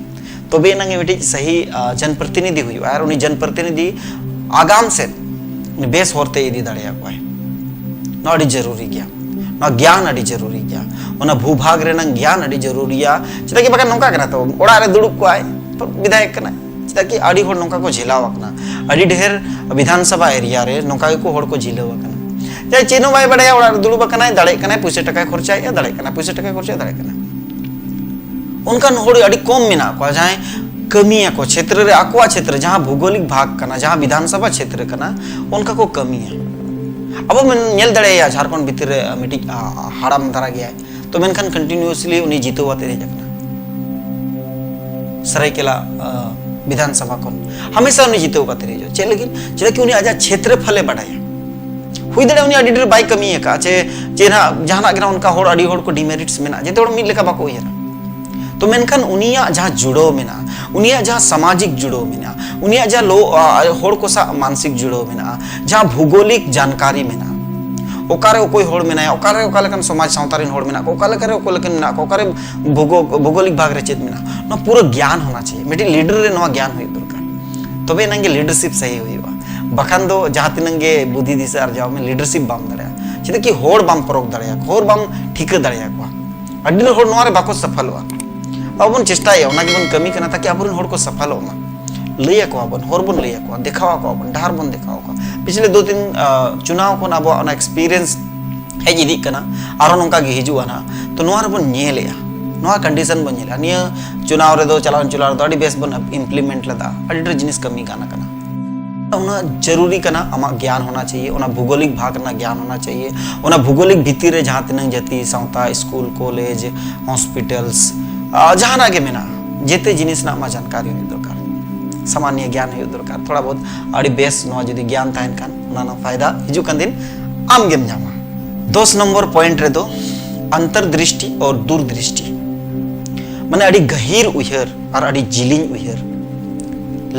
ᱛᱚᱵᱮ ᱮᱱᱟᱝ ᱜᱮ ᱢᱤᱫᱴᱤᱡ ᱥᱟᱹᱦᱤ, ᱟ, ᱡᱚᱱᱯᱨᱚᱛᱤᱱᱤᱫᱷᱤ ᱦᱩᱭᱩᱜᱼᱟ ᱟᱨ ᱩᱱᱤ ᱡᱚᱱᱯᱨᱚᱛᱤᱱᱤᱫᱷᱤ ᱟᱜᱟᱢ ᱥᱮᱫ ᱩᱱᱤ ᱵᱮᱥ ᱦᱚᱨᱛᱮ ᱤᱫᱤ ᱫᱟᱲᱮᱭᱟᱠᱚᱣᱟᱭ᱾ ᱱᱚᱣᱟ ᱟᱹᱰᱤ ᱡᱟᱹᱨᱩᱨᱤ ᱜᱮᱭᱟ, ᱱᱚᱣᱟ ᱜᱮᱭᱟᱱ ᱟᱹᱰᱤ ᱡᱟᱹᱨᱩᱨᱤ ᱜᱮᱭᱟ, ᱚᱱᱟ ᱵᱷᱩᱵᱷᱟᱜᱽ ᱨᱮᱱᱟᱝ ᱜᱮᱭᱟᱱ ᱟᱹᱰᱤ ᱡᱟᱹᱨᱩᱨᱤᱭᱟ᱾ ᱪᱮᱫᱟᱜ ᱠᱤ ᱵᱟᱠᱷᱟᱱ ᱱᱚᱝᱠᱟ ᱠᱟᱱᱟ ᱛᱚ, ᱚᱲᱟᱜ ᱨᱮ ᱫᱩᱲᱩᱵ ᱠᱚᱜᱼᱟᱭ, ᱵᱤᱫᱷᱟᱭᱚᱠ ᱠᱟᱱᱟᱭ᱾ ᱪᱮᱫᱟᱜ ᱠᱤ ᱟᱹᱰᱤ ᱦᱚᱲ ᱱᱚᱝᱠᱟ ᱠᱚ ᱡᱷᱤᱞᱟᱣ ᱟᱠᱟᱱᱟ, ᱟᱹᱰᱤ ᱰᱷᱮᱨ ᱵᱤᱫᱷᱟᱱ ᱥᱚᱵᱷᱟ ᱮᱨᱤᱭᱟ ᱨᱮ ᱱᱚᱝᱠᱟ ᱜᱮᱠᱚ ᱦᱚᱲ ᱠᱚ ᱡᱷᱤᱞᱟᱹᱣ ᱟᱠᱟᱱᱟ᱾ ᱡᱟᱦᱟᱸᱭ ᱪᱮᱫ ᱦᱚᱸ ᱵᱟᱭ ᱵᱟᱲᱟᱭᱟ, ᱚᱲᱟᱜ ᱨᱮ ᱫᱩᱲᱩᱵ ᱟᱠᱟᱱᱟᱭ, ᱫᱟᱲᱮᱭᱟᱜ ᱠᱟᱱᱟᱭ, ᱯᱩᱭᱥᱟᱹ ᱴᱟᱠᱟᱭ ᱠᱷᱚᱨᱪᱟᱭᱮᱫᱼᱟ, ᱫᱟᱲᱮᱭᱟᱜ ᱠᱟᱱᱟᱭ, ᱯᱩᱭᱥᱟᱹ ᱴᱟᱠᱟᱭ ᱠᱷᱚᱨᱪᱟᱭᱮᱫᱼᱟ, ᱫᱟᱲᱮᱭᱟᱜ ᱠᱟᱱᱟᱭ᱾ ᱚᱱᱠᱟᱱ ᱦᱚᱲ ᱟᱹᱰᱤ ᱠᱚᱢ ᱢᱮᱱᱟᱜ ᱠᱚᱣᱟ, ᱡᱟᱦᱟᱸᱭ ᱠᱟᱹᱢᱤᱭᱟᱠᱚ, ᱪᱷᱮᱛᱨᱚ ᱨᱮ, ᱟᱠᱚᱣᱟᱜ ᱪᱷᱮᱛᱨᱚ, ᱡᱟᱦᱟᱸ ᱵᱷᱩᱜᱳᱞᱤᱠ ᱵᱷᱟᱜᱽ ᱠᱟᱱᱟ, ᱡᱟᱦᱟᱸ ᱵᱤᱫᱷᱟᱱ ᱥᱚᱵᱷᱟ ᱪᱷᱮᱛᱨᱚ ᱠᱟᱱᱟ, ᱚᱱᱠᱟ ᱠᱚ ᱠᱟᱹᱢᱤᱭᱟ᱾ ᱟᱵᱚ ᱵᱚᱱ ᱧᱮᱞ ᱫᱟᱲᱮᱭᱟᱭᱟ, ᱡᱷᱟᱲᱠᱷᱚᱸᱰ ᱵᱷᱤᱛᱤᱨ ᱨᱮ ᱢᱤᱫᱴᱤᱡ, ᱟ, ᱦᱟᱲᱟᱢ ᱫᱷᱟᱨᱟ ᱜᱮᱭᱟᱭ, ᱛᱚ ᱢᱮᱱᱠᱷᱟᱱ ᱠᱚᱱᱴᱤᱱᱤᱭᱩᱥᱞᱤ ᱩᱱᱤ ᱡᱤᱛᱟᱹᱣ ᱟᱛᱮ ᱦᱮᱡ ᱟᱠᱟᱱᱟ ᱥᱟᱹᱨᱟᱹᱭᱠᱮᱞᱟ, ᱟ, ᱵᱤᱫᱷᱟᱱ ᱥᱚᱵᱷᱟ ᱠᱷᱚᱱ᱾ ᱦᱟᱢᱮᱥᱟ ᱩᱱᱤ ᱡᱤᱛᱟᱹᱣ ᱠᱟᱛᱮ ᱦᱤᱡᱩᱜᱼᱟ᱾ ᱪᱮᱫ ᱞᱟᱹᱜᱤᱫ? ᱪᱮᱫᱟᱜ ᱠᱤ ᱩᱱᱤ ᱟᱡᱟᱜ ᱪᱷᱮᱛᱨᱚᱯᱷᱚᱞᱮ ᱵᱟᱰᱟᱭᱟ᱾ ᱦᱩᱭ ᱫᱟᱲᱮᱭᱟᱜᱼᱟ ᱩᱱᱤ ᱟᱹᱰᱤ ᱰᱷᱮᱨ ᱵᱟᱭ ᱠᱟᱹᱢᱤ ᱟᱠᱟᱫᱼᱟ, ᱪᱮ, ᱪᱮ ᱱᱟᱦᱟᱜ ᱡᱟᱦᱟᱱᱟᱜ ᱜᱮ ᱱᱟᱦᱟᱜ ᱚᱱᱠᱟ ᱦᱚᱲ, ᱟᱹᱰᱤ ᱦᱚᱲ ᱠᱚ ᱰᱤᱢᱮᱨᱤᱴᱥ ᱢᱮᱱᱟᱜᱼᱟ, ᱡᱚᱛᱚ ᱦᱚᱲ ᱢᱤᱫ ᱞᱮᱠᱟ ᱵᱟᱠᱚ ᱩᱭᱦᱟᱹᱨᱟ᱾ ᱛᱚ ᱢᱮᱱᱠᱷᱟᱱ ᱩᱱᱤᱭᱟᱜ ᱡᱟᱦᱟᱸ ᱡᱩᱲᱟᱹᱣ ᱢᱮᱱᱟᱜᱼᱟ, ᱩᱱᱤᱭᱟᱜ ᱡᱟᱦᱟᱸ ᱥᱟᱢᱟᱡᱤᱠ ᱡᱩᱲᱟᱹᱣ ᱢᱮᱱᱟᱜᱼᱟ, ᱩᱱᱤᱭᱟᱜ ᱡᱟᱦᱟᱸ ᱞᱳ-, ᱟ, ᱦᱚᱲ ᱠᱚ ᱥᱟᱶ ᱢᱟᱱᱥᱤᱠ ᱡᱩᱲᱟᱹᱣ ᱢᱮᱱᱟᱜᱼᱟ, ᱡᱟᱦᱟᱸ ᱵᱷᱩᱜᱳᱞᱤᱠ ᱡᱟᱱᱠᱟᱨᱤ ᱢᱮᱱᱟᱜᱼᱟ, ᱚᱠᱟᱨᱮ ᱚᱠᱚᱭ ᱦᱚᱲ ᱢᱮᱱᱟᱭᱟ, ᱚᱠᱟᱨᱮ ᱚᱠᱟ ᱞᱮᱠᱟᱱ ᱥᱚᱢᱟᱡᱽ ᱥᱟᱶᱛᱟ ᱨᱮᱱ ᱦᱚᱲ ᱢᱮᱱᱟᱜ ᱠᱚᱣᱟ, ᱚᱠᱟ ᱞᱮᱠᱟᱨᱮ ᱚᱠᱚᱭ ᱞᱮᱠᱟᱱ ᱢᱮᱱᱟᱜ ᱠᱚᱣᱟ, ᱚᱠᱟᱨᱮ ᱵᱷᱩᱜᱳ-, ᱵᱷᱩᱜᱳᱞᱤᱠ ᱵᱷᱟᱜᱽ ᱨᱮ ᱪᱮᱫ ᱢᱮᱱᱟᱜᱼᱟ, ᱱᱚᱣᱟ ᱯᱩᱨᱟᱹ ᱜᱮᱭᱟᱱ ᱦᱳᱱᱟ ᱪᱟᱦᱤᱭᱮ᱾ ᱢᱤᱫᱴᱤᱡ ᱞᱤᱰᱟᱨ ᱨᱮ ᱱᱚᱣᱟ ᱜᱮᱭᱟᱱ ᱦᱩᱭᱩᱜ ᱫᱚᱨᱠᱟᱨ, ᱛᱚᱵᱮ ᱮᱱᱟᱝ ᱜᱮ ᱞᱤᱰᱟᱨᱥᱤᱯ ᱥᱟᱹᱦᱤ ᱦᱩᱭᱩᱜᱼᱟ᱾ ᱵᱟᱠᱷᱟᱱ ᱫᱚ ᱡᱟᱦᱟᱸ ᱛᱤᱱᱟᱹᱝ ᱜᱮ ᱵᱩᱫᱷᱤ ᱫᱤᱥᱟᱹ ᱟᱨᱡᱟᱣ ᱢᱮ, ᱞᱤᱰᱟᱨᱥᱤᱯ ᱵᱟᱢ ᱫᱟᱲᱮᱭᱟᱜᱼᱟ᱾ ᱪᱮᱫᱟᱜ ᱠᱤ ᱦᱚᱲ ᱵᱟᱢ ᱯᱚᱨᱚᱠ ᱫᱟᱲᱮᱭᱟᱠᱚᱣᱟ, ᱦᱚᱲ ᱵᱟᱢ ᱴᱷᱤᱠᱟᱹ ᱫᱟᱲᱮᱭᱟᱠᱚᱣᱟ᱾ ᱟᱹᱰᱤ ᱰᱷᱮᱨ ᱦᱚᱲ ᱱᱚᱣᱟ ᱨᱮ ᱵᱟᱠᱚ ᱥᱟᱯᱷᱟᱞᱚᱜᱼᱟ᱾ ᱟᱵᱚ ᱵᱚᱱ ᱪᱮᱥᱴᱟᱭᱮᱫᱼᱟ, ᱚᱱᱟ ᱜᱮᱵᱚᱱ ᱠᱟᱹᱢᱤ ᱠᱟᱱᱟ, ᱛᱟᱠᱤ ᱟᱵᱚᱨᱮᱱ ᱦᱚᱲ ᱠᱚ ᱥᱟᱯᱷᱟᱞᱚᱜ ᱢᱟ᱾ ᱞᱟᱹᱭ ᱟᱠᱚᱣᱟ ᱵᱚᱱ, ᱦᱚᱨ ᱵᱚᱱ ᱞᱟᱹᱭ ᱟᱠᱚᱣᱟ, ᱫᱮᱠᱷᱟᱣ ᱟᱠᱚᱣᱟ ᱵᱚᱱ, ᱰᱟᱦᱟᱨ ᱵᱚᱱ ᱫᱮᱠᱷᱟᱣ ᱟᱠᱚᱣᱟ᱾ ᱯᱤᱪᱷᱞᱮ ᱫᱩ ᱛᱤᱱ, ᱟ, ᱪᱩᱱᱟᱣ ᱠᱷᱚᱱ ᱟᱵᱚᱣᱟᱜ ᱚᱱᱟ ᱮᱠᱥᱯᱤᱨᱤᱭᱮᱱᱥ ᱦᱮᱡ ᱤᱫᱤᱜ ᱠᱟᱱᱟ, ᱟᱨᱦᱚᱸ ᱱᱚᱝᱠᱟ ᱜᱮ ᱦᱤᱡᱩᱜᱼᱟ ᱱᱟᱦᱟᱜ᱾ ᱛᱚ ᱱᱚᱣᱟ ᱨᱮᱵᱚᱱ ᱧᱮᱞᱮᱜᱼᱟ, ᱱᱚᱣᱟ ᱠᱚᱱᱰᱤᱥᱚᱱ ᱵᱚᱱ ᱧᱮᱞᱮᱜᱼᱟ᱾ ᱱᱤᱭᱟᱹ ᱪᱩᱱᱟᱣ ᱨᱮᱫᱚ, ᱪᱟᱞᱟᱣᱮᱱ ᱪᱩᱱᱟᱣ ᱨᱮᱫᱚ ᱟᱹᱰᱤ ᱵᱮᱥ ᱵᱚᱱ ᱤᱢᱯᱞᱤᱢᱮᱱᱴ ᱞᱮᱫᱟ, ᱟᱹᱰᱤ ᱰᱷᱮᱨ ᱡᱤᱱᱤᱥ ᱠᱟᱹᱢᱤ ᱜᱟᱱ ᱟᱠᱟᱱᱟ᱾ ᱩᱱᱟᱹᱜ ᱡᱟᱹᱨᱩᱨᱤ ᱠᱟᱱᱟ ᱟᱢᱟᱜ ᱜᱮᱭᱟᱱ ᱦᱳᱱᱟ ᱪᱟᱦᱤᱭᱮ, ᱚᱱᱟ ᱵᱷᱩᱜᱳᱞᱤᱠ ᱵᱷᱟᱜᱽ ᱨᱮᱱᱟᱜ ᱜᱮᱭᱟᱱ ᱦᱳᱱᱟ ᱪᱟᱦᱤᱭᱮ, ᱚᱱᱟ ᱵᱷᱩᱜᱳᱞᱤᱠ ᱵᱷᱤᱛᱤᱨ ᱨᱮ ᱡᱟᱦᱟᱸ ᱛᱤᱱᱟᱹᱝ ᱡᱟᱹᱛᱤ, ᱥᱟᱶᱛᱟ, ᱥᱠᱩᱞ, ᱠᱚᱞᱮᱡᱽ, ᱦᱚᱥᱯᱤᱴᱟᱞᱥ, ᱟ, ᱡᱟᱦᱟᱱᱟᱜ ᱜᱮ ᱢᱮᱱᱟᱜᱼᱟ, ᱡᱮᱛᱮ ᱡᱤᱱᱤᱥ ᱨᱮᱱᱟᱜ ᱢᱟ ᱡᱟᱱᱠᱟᱨᱤ ᱦᱩᱭᱩᱜ ᱫᱚᱨᱠᱟᱨ, ᱥᱟᱢᱟᱱᱭᱚ ᱜᱮᱭᱟᱱ ᱦᱩᱭᱩᱜ ᱫᱚᱨᱠᱟᱨ᱾ ᱛᱷᱚᱲᱟ ᱵᱚᱦᱩᱛ ᱟᱹᱰᱤ ᱵᱮᱥ ᱱᱚᱣᱟ ᱡᱩᱫᱤ ᱜᱮᱭᱟᱱ ᱛᱟᱦᱮᱱ ᱠᱷᱟᱱ, ᱚᱱᱟ ᱨᱮᱱᱟᱜ ᱯᱷᱟᱭᱫᱟ ᱦᱤᱡᱩᱜ ᱠᱟᱱ ᱫᱤᱱ ᱟᱢ ᱜᱮᱢ ᱧᱟᱢᱟ᱾ ᱫᱚᱥ ᱱᱚᱢᱵᱚᱨ ᱯᱚᱭᱮᱱᱴ ᱨᱮᱫᱚ ᱚᱱᱛᱚᱨ ᱫᱨᱤᱥᱴᱤ ᱟᱨ ᱫᱩᱨ ᱫᱨᱤᱥᱴᱤ, ᱢᱟᱱᱮ ᱟᱹᱰᱤ ᱜᱟᱹᱦᱤᱨ ᱩᱭᱦᱟᱹᱨ ᱟᱨ ᱟᱹᱰᱤ ᱡᱤᱞᱤᱧ ᱩᱭᱦᱟᱹᱨ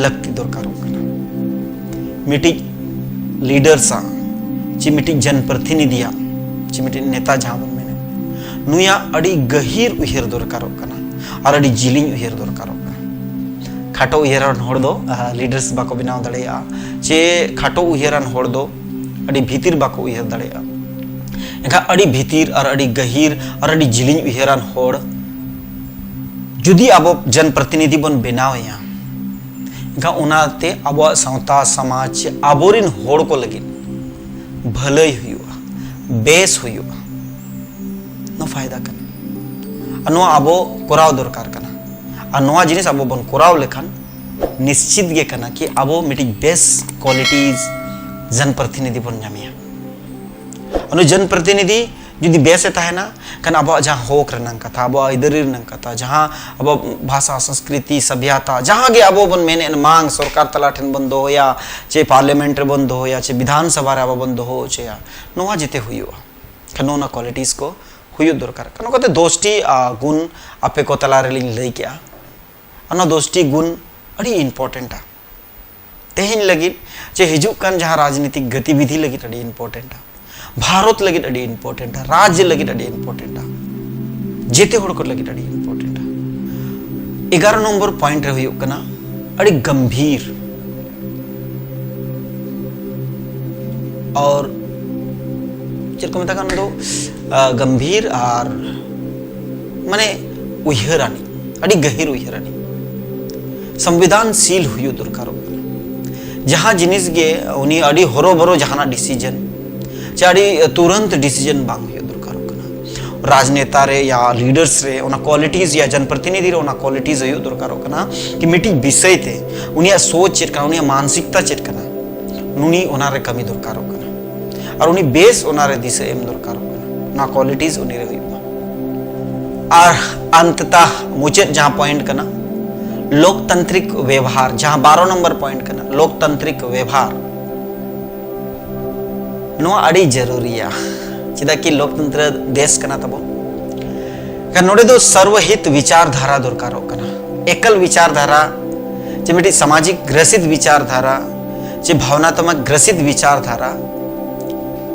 ᱞᱟᱹᱠᱛᱤ ᱫᱚᱨᱠᱟᱨᱚᱜ ᱠᱟᱱᱟ᱾ ᱢᱤᱫᱴᱤᱡ ᱞᱤᱰᱟᱨ ᱥᱟᱶ, ᱪᱮ ᱢᱤᱫᱴᱤᱡ ᱡᱚᱱ ᱯᱨᱚᱛᱤᱱᱤᱫᱷᱤᱭᱟᱜ, ᱪᱮ ᱢᱤᱫᱴᱤᱡ ᱱᱮᱛᱟ ᱡᱟᱦᱟᱸ ᱵᱚᱱ ᱢᱮᱱᱮᱫ, ᱱᱩᱭᱟᱜ ᱟᱹᱰᱤ ᱜᱟᱹᱦᱤᱨ ᱩᱭᱦᱟᱹᱨ ᱫᱚᱨᱠᱟᱨᱚᱜ ᱠᱟᱱᱟ ᱟᱨ ᱟᱹᱰᱤ ᱡᱤᱞᱤᱧ ᱩᱭᱦᱟᱹᱨ ᱫᱚᱨᱠᱟᱨᱚᱜ ᱠᱟᱱᱟ᱾ ᱠᱷᱟᱴᱚ ᱩᱭᱦᱟᱹᱨᱟᱱ ᱦᱚᱲ ᱫᱚ, ᱟᱦ, ᱞᱤᱰᱟᱨᱥ ᱵᱟᱠᱚ ᱵᱮᱱᱟᱣ ᱫᱟᱲᱮᱭᱟᱜᱼᱟ, ᱪᱮ ᱠᱷᱟᱴᱚ ᱩᱭᱦᱟᱹᱨᱟᱱ ᱦᱚᱲ ᱫᱚ ᱟᱹᱰᱤ ᱵᱷᱤᱛᱤᱨ ᱵᱟᱠᱚ ᱩᱭᱦᱟᱹᱨ ᱫᱟᱲᱮᱭᱟᱜᱼᱟ᱾ ᱮᱱᱠᱷᱟᱱ ᱟᱹᱰᱤ ᱵᱷᱤᱛᱤᱨ ᱟᱨ ᱟᱹᱰᱤ ᱜᱟᱹᱦᱤᱨ ᱟᱨ ᱟᱹᱰᱤ ᱡᱤᱞᱤᱧ ᱩᱭᱦᱟᱹᱨᱟᱱ ᱦᱚᱲ ᱡᱩᱫᱤ ᱟᱵᱚ ᱡᱚᱱ ᱯᱨᱚᱛᱤᱱᱤᱫᱷᱤ ᱵᱚᱱ ᱵᱮᱱᱟᱣ ᱮᱭᱟ, ᱮᱱᱠᱷᱟᱱ ᱚᱱᱟᱛᱮ ᱟᱵᱚᱣᱟᱜ ᱥᱟᱶᱛᱟ ᱥᱚᱢᱟᱡᱽ ᱪᱮ ᱟᱵᱚᱨᱮᱱ ᱦᱚᱲ ᱠᱚ ᱞᱟᱹᱜᱤᱫ ᱵᱷᱟᱹᱞᱟᱹᱭ ᱦᱩᱭᱩᱜᱼᱟ, ᱵᱮᱥ ᱦᱩᱭᱩᱜᱼᱟ, ᱱᱚᱣᱟ ᱯᱷᱟᱭᱫᱟ ᱠᱟᱱᱟ᱾ ᱟᱨ ᱱᱚᱣᱟ ᱟᱵᱚ ᱠᱚᱨᱟᱣ ᱫᱚᱨᱠᱟᱨ ᱠᱟᱱᱟ᱾ ᱟᱨ ᱱᱚᱣᱟ ᱡᱤᱱᱤᱥ ᱟᱵᱚ ᱵᱚᱱ ᱠᱚᱨᱟᱣ ᱞᱮᱠᱷᱟᱱ ᱱᱤᱥᱪᱤᱛ ᱜᱮ ᱠᱟᱱᱟ ᱠᱤ ᱟᱵᱚ ᱢᱤᱫᱴᱤᱡ ᱵᱮᱥ ᱠᱳᱣᱟᱞᱤᱴᱤ ᱡᱚᱱ ᱯᱨᱚᱛᱤᱱᱤᱫᱷᱤ ᱵᱚᱱ ᱧᱟᱢᱮᱭᱟ᱾ ᱩᱱᱤ ᱡᱚᱱ ᱯᱨᱚᱛᱤᱱᱤᱫᱷᱤ ᱡᱩᱫᱤ ᱵᱮᱥ ᱮ ᱛᱟᱦᱮᱱᱟ, ᱠᱷᱟᱱ ᱟᱵᱚᱣᱟᱜ ᱡᱟᱦᱟᱸ ᱦᱚᱠ ᱨᱮᱱᱟᱜ ᱠᱟᱛᱷᱟ, ᱟᱵᱚᱣᱟᱜ ᱟᱹᱭᱫᱟᱹᱨᱤ ᱨᱮᱱᱟᱜ ᱠᱟᱛᱷᱟ, ᱡᱟᱦᱟᱸ ᱟᱵᱚᱣᱟᱜ ᱵᱷᱟᱥᱟ, ᱥᱚᱝᱥᱠᱨᱤᱛᱤ, ᱥᱟᱵᱷᱭᱟᱛᱟ, ᱡᱟᱦᱟᱸ ᱜᱮ ᱟᱵᱚ ᱵᱚᱱ ᱢᱮᱱᱮᱫ ᱢᱟᱝ, ᱥᱚᱨᱠᱟᱨ ᱛᱟᱞᱟ ᱴᱷᱮᱱ ᱵᱚᱱ ᱫᱚᱦᱚᱭᱟ, ᱪᱮ ᱯᱟᱨᱞᱤᱭᱟᱢᱮᱱᱴ ᱨᱮᱵᱚᱱ ᱫᱚᱦᱚᱭᱟ, ᱪᱮ ᱵᱤᱫᱷᱟᱱ ᱥᱚᱵᱷᱟ ᱨᱮ ᱟᱵᱚ ᱵᱚᱱ ᱫᱚᱦᱚ ᱦᱚᱪᱚᱭᱟ, ᱱᱚᱣᱟ ᱡᱮᱛᱮ ᱦᱩᱭᱩᱜᱼᱟ᱾ ᱠᱷᱟᱱ ᱱᱚᱜᱼᱚ ᱱᱚᱣᱟ ᱠᱳᱣᱟᱞᱤᱴᱤᱡᱽ ᱠᱚ ᱦᱩᱭᱩᱜ ᱫᱚᱨᱠᱟᱨ ᱠᱟᱱᱟ᱾ ᱱᱚᱝᱠᱟᱛᱮ ᱫᱚᱥᱴᱤ, ᱟ, ᱜᱩᱱ ᱟᱯᱮ ᱠᱚ ᱛᱟᱞᱟ ᱨᱮᱞᱤᱧ ᱞᱟᱹᱭ ᱠᱮᱜᱼᱟ᱾ ᱟᱨ ᱱᱚᱣᱟ ᱫᱚᱥᱴᱤ ᱜᱩᱱ ᱟᱹᱰᱤ ᱤᱢᱯᱚᱨᱴᱮᱱᱴᱟ᱾ ᱛᱮᱦᱮᱧ ᱞᱟᱹᱜᱤᱫ ᱪᱮ ᱦᱤᱡᱩᱜ ᱠᱟᱱ ᱡᱟᱦᱟᱸ ᱨᱟᱡᱽᱱᱤᱛᱤᱠ ᱜᱚᱛᱤᱵᱤᱫᱷᱤ ᱞᱟᱹᱜᱤᱫ ᱟᱹᱰᱤ ᱤᱢᱯᱚᱨᱴᱮᱱᱴᱟ᱾ ᱵᱷᱟᱨᱚᱛ ᱞᱟᱹᱜᱤᱫ ᱟᱹᱰᱤ ᱤᱢᱯᱚᱨᱴᱮᱱᱴᱟ, ᱨᱟᱡᱽ ᱞᱟᱹᱜᱤᱫ ᱟᱹᱰᱤ ᱤᱢᱯᱚᱨᱴᱮᱱᱴᱟ, ᱡᱮᱛᱮ ᱦᱚᱲ ᱠᱚ ᱞᱟᱹᱜᱤᱫ ᱟᱹᱰᱤ ᱤᱢᱯᱚᱨᱴᱮᱱᱴᱟ᱾ ᱮᱜᱟᱨᱚ ᱱᱚᱢᱵᱚᱨ ᱯᱚᱭᱮᱱᱴ ᱨᱮ ᱦᱩᱭᱩᱜ ᱠᱟᱱᱟ ᱟᱹᱰᱤ ᱜᱟᱢᱵᱷᱤᱨ ᱟᱨ ᱪᱮᱫ ᱠᱚ ᱢᱮᱛᱟᱜ ᱠᱟᱱᱟ ᱚᱱᱟ ᱫᱚ ᱜᱟᱢᱵᱷᱤᱨ ᱟᱨ ᱢᱟᱱᱮ ᱩᱭᱦᱟᱹᱨᱟᱱᱤ, ᱟᱹᱰᱤ ᱜᱟᱹᱦᱤᱨ ᱩᱭᱦᱟᱹᱨᱟᱱᱤ, ᱥᱚᱝᱵᱤᱫᱷᱟᱱᱥᱤᱞ ᱦᱩᱭᱩᱜ ᱫᱚᱨᱠᱟᱨᱚᱜ ᱠᱟᱱᱟ᱾ ᱡᱟᱦᱟᱸ ᱡᱤᱱᱤᱥ ᱜᱮ ᱩᱱᱤ ᱟᱹᱰᱤ ᱦᱚᱨᱚᱵᱚᱨᱚ ᱡᱟᱦᱟᱱᱟᱜ ᱰᱤᱥᱤᱡᱮᱱ ᱪᱮ ᱟᱹᱰᱤ ᱛᱩᱨᱟᱹᱱᱛ ᱰᱤᱥᱤᱡᱮᱱ ᱵᱟᱝ ᱦᱩᱭᱩᱜ ᱫᱚᱨᱠᱟᱨᱚᱜ ᱠᱟᱱᱟ᱾ ᱨᱟᱡᱽᱱᱮᱛᱟ ᱨᱮ ᱭᱟ ᱞᱤᱰᱟᱨᱥ ᱨᱮ ᱚᱱᱟ ᱠᱣᱟᱞᱤᱴᱤᱡᱽ ᱭᱟ ᱡᱚᱱᱯᱨᱚᱛᱤᱱᱤᱫᱷᱤ ᱨᱮ ᱚᱱᱟ ᱠᱣᱟᱞᱤᱴᱤᱡᱽ ᱦᱩᱭᱩᱜ ᱫᱚᱨᱠᱟᱨᱚᱜ ᱠᱟᱱᱟ ᱠᱤ ᱢᱤᱫᱴᱤᱡ ᱵᱤᱥᱚᱭ ᱛᱮ ᱩᱱᱤᱭᱟᱜ ᱥᱳᱪ ᱪᱮᱫ ᱠᱟᱱᱟ, ᱩᱱᱤᱭᱟᱜ ᱢᱟᱱᱥᱤᱠᱛᱟ ᱪᱮᱫ ᱠᱟᱱᱟ, ᱩᱱᱤ ᱚᱱᱟᱨᱮ ᱠᱟᱹᱢᱤ ᱫᱚᱨᱠᱟᱨᱚᱜ ᱠᱟᱱᱟ ᱟᱨ ᱩᱱᱤ ᱵᱮᱥ ᱚᱱᱟᱨᱮ ᱫᱤᱥᱟᱹ ᱮᱢ ᱫᱚᱨᱠᱟᱨᱚᱜ ᱠᱟᱱᱟ᱾ ᱚᱱᱟ ᱠᱣᱟᱞᱤᱴᱤᱡᱽ ᱩᱱᱤ ᱨᱮ ᱦᱩᱭᱩᱜ ᱢᱟ᱾ ᱟᱨ ᱟᱱᱛᱚᱛᱟ ᱢᱩᱪᱟᱹᱫ ᱡᱟᱦᱟᱸ ᱯᱚᱭᱮᱱᱴ ᱠᱟᱱᱟ ᱞᱳᱠᱛᱟᱱᱛᱨᱤᱠ ᱵᱮᱵᱷᱟᱨ, ᱡᱟᱦᱟᱸ ᱵᱟᱨᱚ ᱱᱚᱢᱵᱚᱨ ᱯᱚᱭᱮᱱᱴ ᱠᱟᱱᱟ ᱞᱳᱠᱛᱟᱱᱛᱨᱤᱠ ᱵᱮᱵᱷᱟᱨ, ᱱᱚᱣᱟ ᱟᱹᱰᱤ ᱡᱟᱹᱨᱩᱨᱤᱭᱟ᱾ ᱪᱮᱫᱟᱜ ᱠᱤ ᱞᱳᱠᱛᱚᱱᱛᱨᱚ ᱫᱮᱥ ᱠᱟᱱᱟ ᱛᱟᱵᱚᱱ᱾ ᱠᱷᱟᱱ ᱱᱚᱰᱮ ᱫᱚ ᱥᱟᱨᱵᱚᱦᱤᱛ ᱵᱤᱪᱟᱨ ᱫᱷᱟᱨᱟ ᱫᱚᱨᱠᱟᱨᱚᱜ ᱠᱟᱱᱟ, ᱮᱠᱟᱞ ᱵᱤᱪᱟᱨ ᱫᱷᱟᱨᱟ ᱪᱮ ᱢᱤᱫᱴᱤᱡ ᱥᱟᱢᱟᱡᱤᱠ ᱜᱨᱟᱥᱤᱛ ᱵᱤᱪᱟᱨ ᱫᱷᱟᱨᱟ ᱪᱮ ᱵᱷᱟᱵᱽᱱᱟᱛᱢᱚᱠ ᱜᱨᱟᱥᱤᱛ ᱵᱤᱪᱟᱨ ᱫᱷᱟᱨᱟ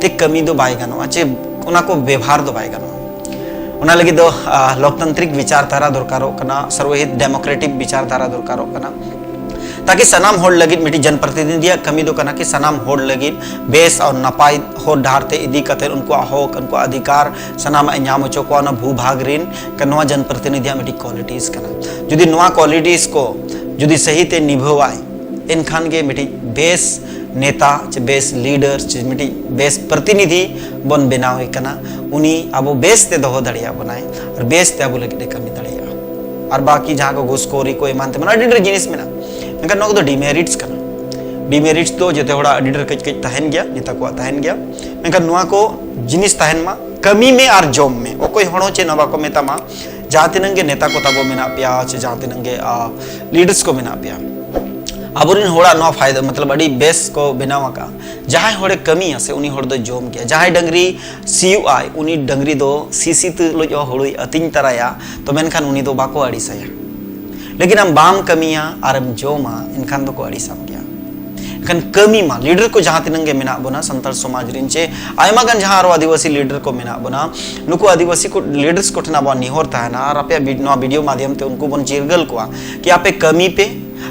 ᱛᱮ ᱠᱟᱹᱢᱤ ᱫᱚ ᱵᱟᱭ ᱜᱟᱱᱚᱜᱼᱟ, ᱪᱮ ᱚᱱᱟ ᱠᱚ ᱵᱮᱵᱷᱟᱨ ᱫᱚ ᱵᱟᱭ ᱜᱟᱱᱚᱜᱼᱟ᱾ ᱚᱱᱟ ᱞᱟᱹᱜᱤᱫ ᱫᱚ ᱟᱦ, ᱞᱳᱠᱛᱟᱱᱛᱨᱤᱠ ᱵᱤᱪᱟᱨ ᱫᱷᱟᱨᱟ ᱫᱚᱨᱠᱟᱨᱚᱜ ᱠᱟᱱᱟ, ᱥᱟᱨᱵᱚᱦᱤᱛ ᱰᱮᱢᱳᱠᱨᱮᱴᱤᱠ ᱵᱤᱪᱟᱨ ᱫᱷᱟᱨᱟ ᱫᱚᱨᱠᱟᱨᱚᱜ ᱠᱟᱱᱟ᱾ ᱛᱟᱠᱤ ᱥᱟᱱᱟᱢ ᱦᱚᱲ ᱞᱟᱹᱜᱤᱫ ᱢᱤᱫᱴᱤᱡ ᱡᱚᱱᱯᱨᱚᱛᱤᱱᱤᱫᱷᱤᱭᱟᱜ ᱠᱟᱹᱢᱤ ᱫᱚ ᱠᱟᱱᱟ ᱠᱤ ᱥᱟᱱᱟᱢ ᱦᱚᱲ ᱞᱟᱹᱜᱤᱫ ᱵᱮᱥ ᱟᱨ ᱱᱟᱯᱟᱭ ᱦᱚᱨ ᱰᱟᱦᱟᱨ ᱛᱮ ᱤᱫᱤ ᱠᱟᱛᱮ ᱩᱱᱠᱩᱣᱟᱜ ᱦᱚᱠ, ᱩᱱᱠᱩᱣᱟᱜ ᱚᱫᱷᱤᱠᱟᱨ ᱥᱟᱱᱟᱢᱟᱜ ᱮ ᱧᱟᱢ ᱦᱚᱪᱚ ᱠᱚᱣᱟ᱾ ᱚᱱᱟ ᱵᱷᱩ ᱵᱷᱟᱜᱽ ᱨᱤᱱ ᱱᱚᱣᱟ ᱡᱚᱱᱯᱨᱚᱛᱤᱱᱤᱫᱷᱤᱭᱟᱜ ᱢᱤᱫᱴᱤᱡ ᱠᱣᱟᱞᱤᱴᱤᱡᱽ ᱠᱟᱱᱟ᱾ ᱡᱩᱫᱤ ᱱᱚᱣᱟ ᱠᱣᱟᱞᱤᱴᱤᱡᱽ ᱠᱚ ᱡᱩᱫᱤ ᱥᱟᱹᱦᱤ ᱛᱮ ᱱᱤᱵᱷᱟᱹᱣᱟᱭ, ᱮᱱᱠᱷᱟᱱ ᱜᱮ ᱢᱤᱫᱴᱤᱡ ᱵᱮᱥ ᱱᱮᱛᱟ ᱪᱮ ᱵᱮᱥ ᱞᱤᱰᱟᱨ ᱪᱮ ᱢᱤᱫᱴᱤᱡ ᱵᱮᱥ ᱯᱨᱚᱛᱤᱱᱤᱫᱷᱤ ᱵᱚᱱ ᱵᱮᱱᱟᱣᱮ ᱠᱟᱱᱟ᱾ ᱩᱱᱤ ᱟᱵᱚ ᱵᱮᱥ ᱛᱮ ᱫᱚᱦᱚ ᱫᱟᱲᱮᱭᱟᱜ ᱵᱚᱱᱟᱭ ᱟᱨ ᱵᱮᱥ ᱛᱮ ᱟᱵᱚ ᱞᱟᱹᱜᱤᱫ ᱮ ᱠᱟᱹᱢᱤ ᱫᱟᱲᱮᱭᱟᱜᱼᱟ᱾ ᱟᱨ ᱵᱟᱠᱤ ᱡᱟᱦᱟᱸ ᱠᱚ ᱜᱷᱩᱥᱠᱷᱳᱨᱤ ᱠᱚ ᱮᱢᱟᱱ ᱛᱮᱢᱟᱱ ᱟᱹᱰᱤ ᱰᱷᱮᱨ ᱡᱤᱱᱤᱥ ᱢᱮᱱᱟᱜᱼᱟ, ᱢᱮᱱᱠᱷᱟᱱ ᱱᱚᱣᱟ ᱠᱚᱫᱚ ᱰᱤᱢᱮᱨᱤᱴᱥ ᱠᱟᱱᱟ᱾ ᱰᱤᱢᱮᱨᱤᱴᱥ ᱫᱚ ᱡᱚᱛᱚ ᱦᱚᱲᱟᱜ ᱟᱹᱰᱤ ᱰᱷᱮᱨ ᱠᱟᱹᱡ ᱠᱟᱹᱡ ᱛᱟᱦᱮᱱ ᱜᱮᱭᱟ, ᱱᱮᱛᱟ ᱠᱚᱣᱟᱜ ᱛᱟᱦᱮᱱ ᱜᱮᱭᱟ᱾ ᱢᱮᱱᱠᱷᱟᱱ ᱱᱚᱣᱟ ᱠᱚ ᱡᱤᱱᱤᱥ ᱛᱟᱦᱮᱱ ᱢᱟ, ᱠᱟᱹᱢᱤ ᱢᱮ ᱟᱨ ᱡᱚᱢ ᱢᱮ, ᱚᱠᱚᱭ ᱦᱚᱲ ᱦᱚᱸ ᱪᱮᱫ ᱦᱚᱸ ᱵᱟᱠᱚ ᱢᱮᱛᱟᱢᱟ᱾ ᱡᱟᱦᱟᱸ ᱛᱤᱱᱟᱹᱜ ᱜᱮ ᱱᱮᱛᱟ ᱠᱚ ᱛᱟᱵᱚ ᱢᱮᱱᱟᱜ ᱯᱮᱭᱟ ᱪᱮ ᱡᱟᱦᱟᱸ ᱛᱤᱱᱟᱹᱜ ᱜᱮ ᱞᱤᱰᱟᱨᱥ ᱠᱚ ᱢᱮᱱᱟᱜ ᱯᱮᱭᱟ, ᱟᱵᱚᱨᱮᱱ ᱦᱚᱲᱟᱜ ᱱᱚᱣᱟ ᱯᱷᱟᱭᱫᱟ ᱢᱚᱛᱞᱚᱵ ᱟᱹᱰᱤ ᱵᱮᱥ ᱠᱚ ᱵᱮᱱᱟᱣ ᱟᱠᱟᱫᱼᱟ᱾ ᱡᱟᱦᱟᱸᱭ ᱦᱚᱲᱮ ᱠᱟᱹᱢᱤᱭᱟ ᱥᱮ ᱩᱱᱤ ᱦᱚᱲ ᱫᱚ ᱡᱚᱢ ᱜᱮᱭᱟ᱾ ᱡᱟᱦᱟᱸᱭ ᱰᱟᱹᱝᱨᱤ ᱥᱤᱭᱳᱜ ᱟᱭ ᱩᱱᱤ ᱰᱟᱹᱝᱨᱤ ᱫᱚ ᱥᱤᱥᱤ ᱛᱩᱞᱩᱡ ᱦᱚᱸ ᱦᱩᱲᱩᱭ ᱟᱹᱛᱤᱧ ᱛᱟᱨᱟᱭᱟ, ᱛᱚ ᱢᱮᱱᱠᱷᱟᱱ ᱩᱱᱤ ᱫᱚ ᱵᱟᱠᱚ ᱟᱹᱲᱤᱥᱟᱭᱟ᱾ ᱞᱮᱠᱤᱱ ᱟᱢ ᱵᱟᱢ ᱠᱟᱹᱢᱤᱭᱟ ᱟᱨᱮᱢ ᱡᱚᱢᱟ, ᱮᱱᱠᱷᱟᱱ ᱫᱚᱠᱚ ᱟᱹᱲᱤᱥᱟᱢ ᱜᱮᱭᱟ᱾ ᱠᱷᱟᱱ ᱠᱟᱹᱢᱤ ᱢᱟ, ᱞᱤᱰᱟᱨ ᱠᱚ ᱡᱟᱦᱟᱸ ᱛᱤᱱᱟᱹᱜ ᱜᱮ ᱢᱮᱱᱟᱜ ᱵᱚᱱᱟ ᱥᱟᱱᱛᱟᱲ ᱥᱚᱢᱟᱡᱽ ᱨᱮᱱ, ᱪᱮ ᱟᱭᱢᱟ ᱜᱟᱱ ᱡᱟᱦᱟᱸ ᱟᱨᱚ ᱟᱹᱫᱤᱵᱟᱹᱥᱤ ᱞᱤᱰᱟᱨ ᱠᱚ ᱢᱮᱱᱟᱜ ᱵᱚᱱᱟ, ᱱᱩᱠᱩ ᱟᱹᱫᱤᱵᱟᱹᱥᱤ ᱠᱚ ᱞᱤᱰᱟᱨᱥ ᱠᱚ ᱴᱷᱮᱱ ᱟᱵᱚᱣᱟᱜ ᱱᱮᱦᱚᱨ ᱛᱟᱦᱮᱱᱟ, ᱟᱨ ᱟᱯᱮᱭᱟᱜ ᱵᱤ-, ᱱᱚᱣᱟ ᱵᱷᱤᱰᱤᱭᱳ ᱢᱟᱫᱷᱭᱚᱢ ᱛᱮ ᱩᱱᱠᱩ ᱵᱚᱱ ᱪᱤᱨᱜᱟᱹᱞ ᱠᱚᱣᱟ ᱠᱤ ᱟᱯᱮ ᱠᱟᱹᱢᱤ ᱯᱮ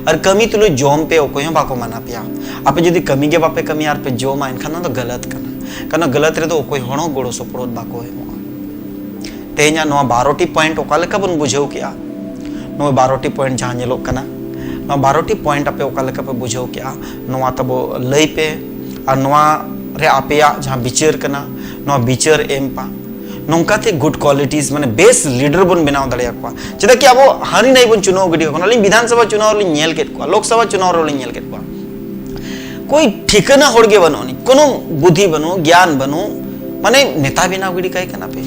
ᱟᱨ ᱠᱟᱹᱢᱤ ᱛᱩᱞᱩᱡ ᱡᱚᱢ ᱯᱮ, ᱚᱠᱚᱭ ᱦᱚᱸ ᱵᱟᱠᱚ ᱢᱟᱱᱟ ᱯᱮᱭᱟ᱾ ᱟᱯᱮ ᱡᱩᱫᱤ ᱠᱟᱹᱢᱤ ᱜᱮ ᱵᱟᱯᱮ ᱠᱟᱹᱢᱤᱭᱟ ᱟᱨ ᱯᱮ ᱡᱚᱢᱟ, ᱮᱱᱠᱷᱟᱱ ᱱᱚᱣᱟ ᱫᱚ ᱜᱟᱞᱟᱛ ᱠᱟᱱᱟ᱾ ᱠᱟᱨᱚᱱ ᱜᱟᱞᱟᱛ ᱨᱮᱫᱚ ᱚᱠᱚᱭ ᱦᱚᱲ ᱦᱚᱸ ᱜᱚᱲᱚ ᱥᱚᱯᱚᱦᱚᱫ ᱵᱟᱠᱚ ᱮᱢᱚᱜᱼᱟ᱾ ᱛᱮᱦᱮᱧᱟᱜ ᱱᱚᱣᱟ ᱵᱟᱨᱚᱴᱤ ᱯᱚᱭᱮᱱᱴ ᱚᱠᱟ ᱞᱮᱠᱟ ᱵᱚᱱ ᱵᱩᱡᱷᱟᱹᱣ ᱠᱮᱜᱼᱟ? ᱱᱚᱣᱟ ᱵᱟᱨᱚᱴᱤ ᱯᱚᱭᱮᱱᱴ ᱡᱟᱦᱟᱸ ᱧᱮᱞᱚᱜ ᱠᱟᱱᱟ, ᱱᱚᱣᱟ ᱵᱟᱨᱚᱴᱤ ᱯᱚᱭᱮᱱᱴ ᱟᱯᱮ ᱚᱠᱟ ᱞᱮᱠᱟ ᱯᱮ ᱵᱩᱡᱷᱟᱹᱣ ᱠᱮᱜᱼᱟ? ᱱᱚᱣᱟ ᱛᱟᱵᱚ ᱞᱟᱹᱭ ᱯᱮ᱾ ᱟᱨ ᱱᱚᱣᱟ ᱨᱮ ᱟᱯᱮᱭᱟᱜ ᱡᱟᱦᱟᱸ ᱵᱤᱪᱟᱹᱨ ᱠᱟᱱᱟ, ᱱᱚᱣᱟ ᱵᱤᱪᱟᱹᱨ ᱮᱢ ᱯᱟ᱾ ᱱᱚᱝᱠᱟᱛᱮ ᱜᱩᱰ ᱠᱳᱣᱟᱞᱤᱴᱤᱡᱽ, ᱢᱟᱱᱮ ᱵᱮᱥ ᱞᱤᱰᱟᱨ ᱵᱚᱱ ᱵᱮᱱᱟᱣ ᱫᱟᱲᱮᱭᱟᱠᱚᱣᱟ᱾ ᱪᱮᱫᱟᱜ ᱠᱤ ᱟᱵᱚ ᱦᱟᱹᱱᱤ ᱱᱟᱹᱭ ᱵᱚᱱ ᱪᱩᱱᱟᱣ ᱜᱤᱰᱤ ᱠᱟᱠᱚ ᱠᱟᱱᱟ᱾ ᱟᱹᱞᱤᱧ ᱵᱤᱫᱷᱟᱱ ᱥᱚᱵᱷᱟ ᱪᱩᱱᱟᱣ ᱨᱮᱞᱤᱧ ᱧᱮᱞ ᱠᱮᱫ ᱠᱚᱣᱟ, ᱞᱳᱠ ᱥᱚᱵᱷᱟ ᱪᱩᱱᱟᱣ ᱨᱮᱞᱤᱧ ᱧᱮᱞ ᱠᱮᱫ ᱠᱚᱣᱟ, ᱠᱳᱭ ᱴᱷᱤᱠᱟᱹᱱᱟ ᱦᱚᱲ ᱜᱮ ᱵᱟᱹᱱᱩᱜ ᱟᱹᱱᱤᱡ, ᱠᱳᱱᱳ ᱵᱩᱫᱷᱤ ᱵᱟᱹᱱᱩᱜ, ᱜᱮᱭᱟᱱ ᱵᱟᱹᱱᱩᱜ, ᱢᱟᱱᱮ ᱱᱮᱛᱟ ᱵᱮᱱᱟᱣ ᱜᱤᱰᱤ ᱠᱟᱭ ᱠᱟᱱᱟ ᱯᱮ᱾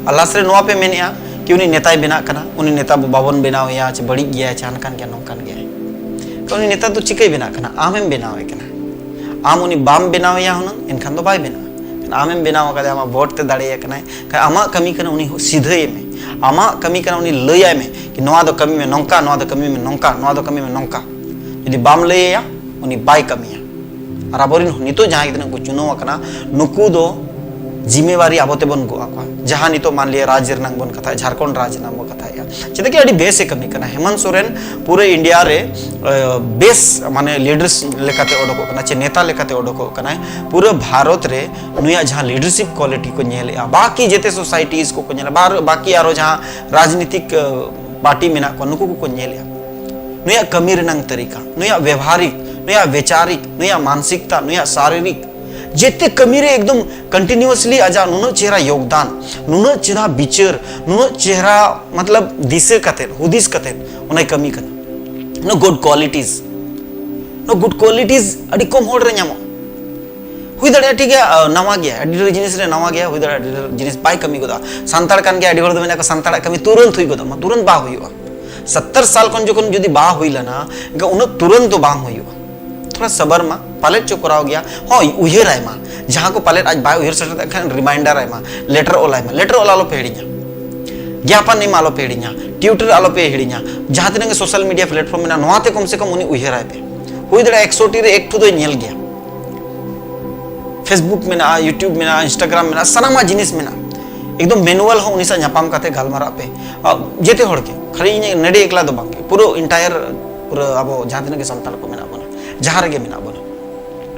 ᱟᱨ ᱞᱟᱥ ᱨᱮ ᱱᱚᱣᱟ ᱯᱮ ᱢᱮᱱᱮᱜᱼᱟ ᱠᱤ ᱩᱱᱤ ᱱᱮᱛᱟᱭ ᱵᱮᱱᱟᱜ ᱠᱟᱱᱟ, ᱩᱱᱤ ᱱᱮᱛᱟ ᱵᱟᱵᱚᱱ ᱵᱮᱱᱟᱣ ᱮᱭᱟ, ᱪᱮ ᱵᱟᱹᱲᱤᱡ ᱜᱮᱭᱟᱭ, ᱪᱮ ᱦᱟᱱᱠᱟᱱ ᱜᱮᱭᱟ, ᱱᱚᱝᱠᱟᱱ ᱜᱮᱭᱟᱭ᱾ ᱛᱚ ᱩᱱᱤ ᱱᱮᱛᱟ ᱫᱚ ᱪᱤᱠᱟᱹᱭ ᱵᱮᱱᱟᱜ ᱠᱟᱱᱟ? ᱟᱢᱮᱢ ᱵᱮᱱᱟᱣ ᱮ ᱠᱟᱱᱟ᱾ ᱟᱢ ᱩᱱᱤ ᱵᱟᱢ ᱵᱮᱱᱟᱣ ᱮᱭᱟ ᱦᱩᱱᱟᱹᱝ, ᱮᱱᱠᱷᱟᱱ ᱫᱚ ᱵᱟᱭ ᱵᱮᱱᱟᱜᱼᱟ᱾ ᱟᱢᱮᱢ ᱵᱮᱱᱟᱣ ᱟᱠᱟᱫᱮᱭᱟ, ᱟᱢᱟᱜ ᱵᱷᱳᱴ ᱛᱮ ᱫᱟᱲᱮᱭᱟᱭ ᱠᱟᱱᱟᱭ, ᱠᱷᱟᱡ ᱟᱢᱟᱜ ᱠᱟᱹᱢᱤ ᱠᱟᱱᱟ ᱩᱱᱤ ᱥᱤᱫᱷᱟᱹᱭ ᱢᱮ, ᱟᱢᱟᱜ ᱠᱟᱹᱢᱤ ᱠᱟᱱᱟ ᱩᱱᱤ ᱞᱟᱹᱭᱟᱭ ᱢᱮ ᱠᱤ ᱱᱚᱣᱟ ᱫᱚ ᱠᱟᱹᱢᱤ ᱢᱮ ᱱᱚᱝᱠᱟ, ᱱᱚᱣᱟ ᱫᱚ ᱠᱟᱹᱢᱤ ᱢᱮ ᱱᱚᱝᱠᱟ, ᱱᱚᱣᱟ ᱫᱚ ᱠᱟᱹᱢᱤ ᱢᱮ ᱱᱚᱝᱠᱟ᱾ ᱡᱩᱫᱤ ᱵᱟᱢ ᱞᱟᱹᱭ ᱟᱭᱟ, ᱩᱱᱤ ᱵᱟᱭ ᱠᱟᱹᱢᱤᱭᱟ᱾ ᱟᱨ ᱟᱵᱚᱨᱮᱱ ᱱᱤᱛᱚᱜ ᱡᱟᱦᱟᱸᱭ ᱜᱤᱫᱽᱨᱟᱹ ᱠᱚ ᱪᱩᱱᱟᱹᱣ ᱟᱠᱟᱱᱟ, ᱱᱩᱠᱩ ᱫᱚ ᱡᱤᱢᱮᱣᱟᱨᱤ ᱟᱵᱚ ᱛᱮᱵᱚᱱ ᱜᱚᱜ ᱟᱠᱚᱣᱟ᱾ ᱡᱟᱦᱟᱸ ᱱᱤᱛᱚᱜ ᱢᱟᱱᱞᱤᱭᱟ ᱨᱟᱡᱽ ᱨᱮᱱᱟᱜ ᱵᱚᱱ ᱠᱟᱛᱷᱟᱭᱟ, ᱡᱷᱟᱲᱠᱷᱚᱸᱰ ᱨᱟᱡᱽ ᱨᱮᱱᱟᱜ ᱵᱚᱱ ᱠᱟᱛᱷᱟᱭᱟ, ᱪᱮᱫᱟᱜ ᱠᱤ ᱟᱹᱰᱤ ᱵᱮᱥ ᱮ ᱠᱟᱹᱢᱤ ᱠᱟᱱᱟ᱾ ᱦᱮᱢᱚᱱᱛ ᱥᱚᱨᱮᱱ ᱯᱩᱨᱟᱹ ᱤᱱᱰᱤᱭᱟ ᱨᱮ, ᱟᱹ, ᱵᱮᱥ ᱢᱟᱱᱮ ᱞᱤᱰᱟᱨᱥ ᱞᱮᱠᱟᱛᱮ ᱚᱰᱚᱠᱚᱜ ᱠᱟᱱᱟ, ᱪᱮ ᱱᱮᱛᱟ ᱞᱮᱠᱟᱛᱮ ᱚᱰᱚᱠᱚᱜ ᱠᱟᱱᱟᱭ᱾ ᱯᱩᱨᱟᱹ ᱵᱷᱟᱨᱚᱛ ᱨᱮ ᱱᱩᱭᱟᱜ ᱡᱟᱦᱟᱸ ᱞᱤᱰᱟᱨᱥᱤᱯ ᱠᱳᱣᱟᱞᱤᱴᱤ ᱠᱚ ᱧᱮᱞᱮᱜᱼᱟ, ᱵᱟᱠᱤ ᱡᱮᱛᱮ ᱥᱳᱥᱟᱭᱴᱤᱡᱽ ᱠᱚᱠᱚ ᱧᱮᱞᱟ, ᱵᱟᱨ-, ᱵᱟᱠᱤ ᱟᱨᱚ ᱡᱟᱦᱟᱸ ᱨᱟᱡᱽᱱᱤᱛᱤᱠ, ᱟᱹ, ᱯᱟᱨᱴᱤ ᱢᱮᱱᱟᱜ ᱠᱚᱣᱟ, ᱱᱩᱠᱩ ᱠᱚᱠᱚ ᱧᱮᱞᱮᱜᱼᱟ᱾ ᱱᱩᱭᱟᱜ ᱠᱟᱹᱢᱤ ᱨᱮᱱᱟᱝ ᱛᱟᱹᱨᱤᱠᱟ, ᱱᱩᱭᱟᱜ ᱵᱮᱵᱷᱟᱨᱤᱠ, ᱱᱩᱭᱟᱜ ᱵᱮᱪᱟᱨᱤᱠ, ᱱᱩᱭᱟᱜ ᱢᱟᱱᱥᱤᱠᱛᱟ, ᱱᱩᱭᱟᱜ ᱥᱟᱨᱤᱨᱤᱠ, ᱡᱮᱛᱮ ᱠᱟᱹᱢᱤ ᱨᱮ ᱮᱠᱫᱚᱢ ᱠᱚᱱᱴᱤᱱᱤᱭᱩᱥᱞᱤ ᱟᱡᱟᱜ ᱱᱩᱱᱟᱹᱜ ᱪᱮᱦᱨᱟ ᱭᱳᱜᱽᱫᱟᱱ, ᱱᱩᱱᱟᱹᱜ ᱪᱮᱦᱨᱟ ᱵᱤᱪᱟᱹᱨ, ᱱᱩᱱᱟᱹᱜ ᱪᱮᱦᱨᱟ ᱢᱚᱛᱞᱚᱵ ᱫᱤᱥᱟᱹ ᱠᱟᱛᱮᱫ, ᱦᱩᱫᱤᱥ ᱠᱟᱛᱮᱫ ᱚᱱᱟᱭ ᱠᱟᱹᱢᱤ ᱠᱟᱱᱟ᱾ ᱱᱚᱣᱟ ᱜᱩᱰ ᱠᱳᱣᱟᱞᱤᱴᱤᱡᱽ, ᱱᱚᱣᱟ ᱜᱩᱰ ᱠᱳᱣᱟᱞᱤᱴᱤᱡᱽ ᱟᱹᱰᱤ ᱠᱚᱢ ᱦᱚᱲ ᱨᱮ ᱧᱟᱢᱚᱜᱼᱟ᱾ ᱦᱩᱭ ᱫᱟᱲᱮᱭᱟᱜᱼᱟ, ᱴᱷᱤᱠ ᱜᱮᱭᱟ, ᱟᱹ, ᱱᱟᱣᱟ ᱜᱮᱭᱟ, ᱟᱹᱰᱤ ᱰᱷᱮᱨ ᱡᱤᱱᱤᱥ ᱨᱮ ᱱᱟᱣᱟ ᱜᱮᱭᱟ, ᱦᱩᱭ ᱫᱟᱲᱮᱭᱟᱜᱼᱟ ᱟᱹᱰᱤ ᱰᱷᱮᱨ ᱡᱤᱱᱤᱥ ᱵᱟᱭ ᱠᱟᱹᱢᱤ ᱜᱚᱫᱟ᱾ ᱥᱟᱱᱛᱟᱲ ᱠᱟᱱ ᱜᱮᱭᱟ, ᱟᱹᱰᱤ ᱦᱚᱲ ᱫᱚ ᱢᱮᱱᱟ ᱠᱚ ᱥᱟᱱᱛᱟᱲᱟᱜ ᱠᱟᱹᱢᱤ ᱛᱩᱨᱟᱹᱱᱛ ᱦᱩᱭ ᱜᱚᱫᱚᱜ ᱢᱟ, ᱛᱩᱨᱟᱹᱱᱛ ᱵᱟᱝ ᱦᱩᱭᱩᱜᱼᱟ᱾ ᱥᱚᱛᱛᱚᱨ ᱥᱟᱞ ᱠᱷᱚᱱ ᱡᱚᱠᱷᱚᱱ ᱡᱩᱫᱤ ᱵᱟᱝ ᱦᱩᱭ ᱞᱮᱱᱟ, ᱮᱱᱠᱷᱟᱱ ᱩᱱᱟᱹᱜ ᱛᱩᱨᱟᱹᱱᱛ ᱫᱚ ᱵᱟᱝ ᱦᱩᱭᱩᱜᱼᱟ᱾ ᱛᱷᱚᱲᱟ ᱥᱟᱵᱟᱨ ᱢᱟ, ᱯᱟᱞᱮᱫ ᱪᱚ ᱠᱚᱨᱟᱣ ᱜᱮᱭᱟ᱾ ᱦᱳᱭ, ᱩᱭᱦᱟᱹᱨᱟᱭ ᱢᱟ, ᱡᱟᱦᱟᱸ ᱠᱚ ᱯᱟᱞᱮᱫ ᱟᱡ ᱵᱟᱭ ᱩᱭᱦᱟᱹᱨ ᱥᱮᱴᱮᱨ ᱫᱟᱲᱮᱭᱟᱜ ᱠᱷᱟᱱ ᱨᱤᱢᱟᱭᱤᱱᱰᱟᱨ ᱟᱭ ᱢᱟ, ᱞᱮᱴᱟᱨ ᱚᱞᱟᱭ ᱢᱟ, ᱞᱮᱴᱟᱨ ᱚᱞ ᱟᱞᱚ ᱯᱮ ᱦᱤᱲᱤᱧᱟ, ᱜᱮᱭᱟᱯᱟᱱ ᱮᱢ ᱟᱞᱚ ᱯᱮ ᱦᱤᱲᱤᱧᱟ, ᱴᱩᱭᱤᱴᱟᱨ ᱟᱞᱚ ᱯᱮ ᱦᱤᱲᱤᱧᱟ, ᱡᱟᱦᱟᱸ ᱛᱤᱱᱟᱹᱜ ᱜᱮ ᱥᱳᱥᱟᱞ ᱢᱤᱰᱤᱭᱟ ᱯᱞᱟᱴᱯᱷᱚᱨᱢ ᱢᱮᱱᱟᱜᱼᱟ, ᱱᱚᱣᱟ ᱛᱮ ᱠᱚᱢ ᱥᱮ ᱠᱚᱢ ᱩᱱᱤ ᱩᱭᱦᱟᱹᱨᱟᱭ ᱯᱮ᱾ ᱦᱩᱭ ᱫᱟᱲᱮᱭᱟᱜᱼᱟ ᱮᱠᱥᱚ ᱴᱤ ᱨᱮ ᱮᱠ ᱴᱩ ᱫᱚᱭ ᱧᱮᱞ ᱜᱮᱭᱟ᱾ Facebook ᱢᱮᱱᱟᱜᱼᱟ, YouTube ᱢᱮᱱᱟᱜᱼᱟ, Instagram ᱢᱮᱱᱟᱜᱼᱟ, ᱥᱟᱱᱟᱢᱟᱜ ᱡᱤᱱᱤᱥ ᱢᱮᱱᱟᱜᱼᱟ᱾ ᱮᱠᱫᱚᱢ ᱢᱮᱱᱩᱣᱟᱞ ᱦᱚᱸ ᱩᱱᱤ ᱥᱟᱶ ᱧᱟᱯᱟᱢ ᱠᱟᱛᱮ ᱜᱟᱞᱢᱟᱨᱟᱜ ᱯᱮ᱾ ᱟ, ᱡᱮᱛᱮ ᱦᱚᱲ ᱜᱮ, ᱠᱷᱟᱹᱞᱤ ᱤᱧ ᱱᱚᱰᱮ ᱮᱠᱞᱟ ᱫᱚ ᱵᱟᱝ ᱜᱮ, ᱯᱩᱨᱟᱹ ᱮᱱᱴᱟᱭᱟᱨ, ᱯᱩᱨᱟᱹ ᱟᱵᱚ ᱡᱟᱦᱟᱸ ᱛᱤᱱᱟᱹᱜ ᱜᱮ ᱥᱟᱱᱛᱟᱲ ᱠᱚ ᱢᱮᱱᱟᱜ ᱵᱚᱱᱟ, ᱡᱟᱦᱟᱸ ᱨᱮᱜᱮ ᱢᱮᱱᱟᱜ ᱵᱚᱱᱟ,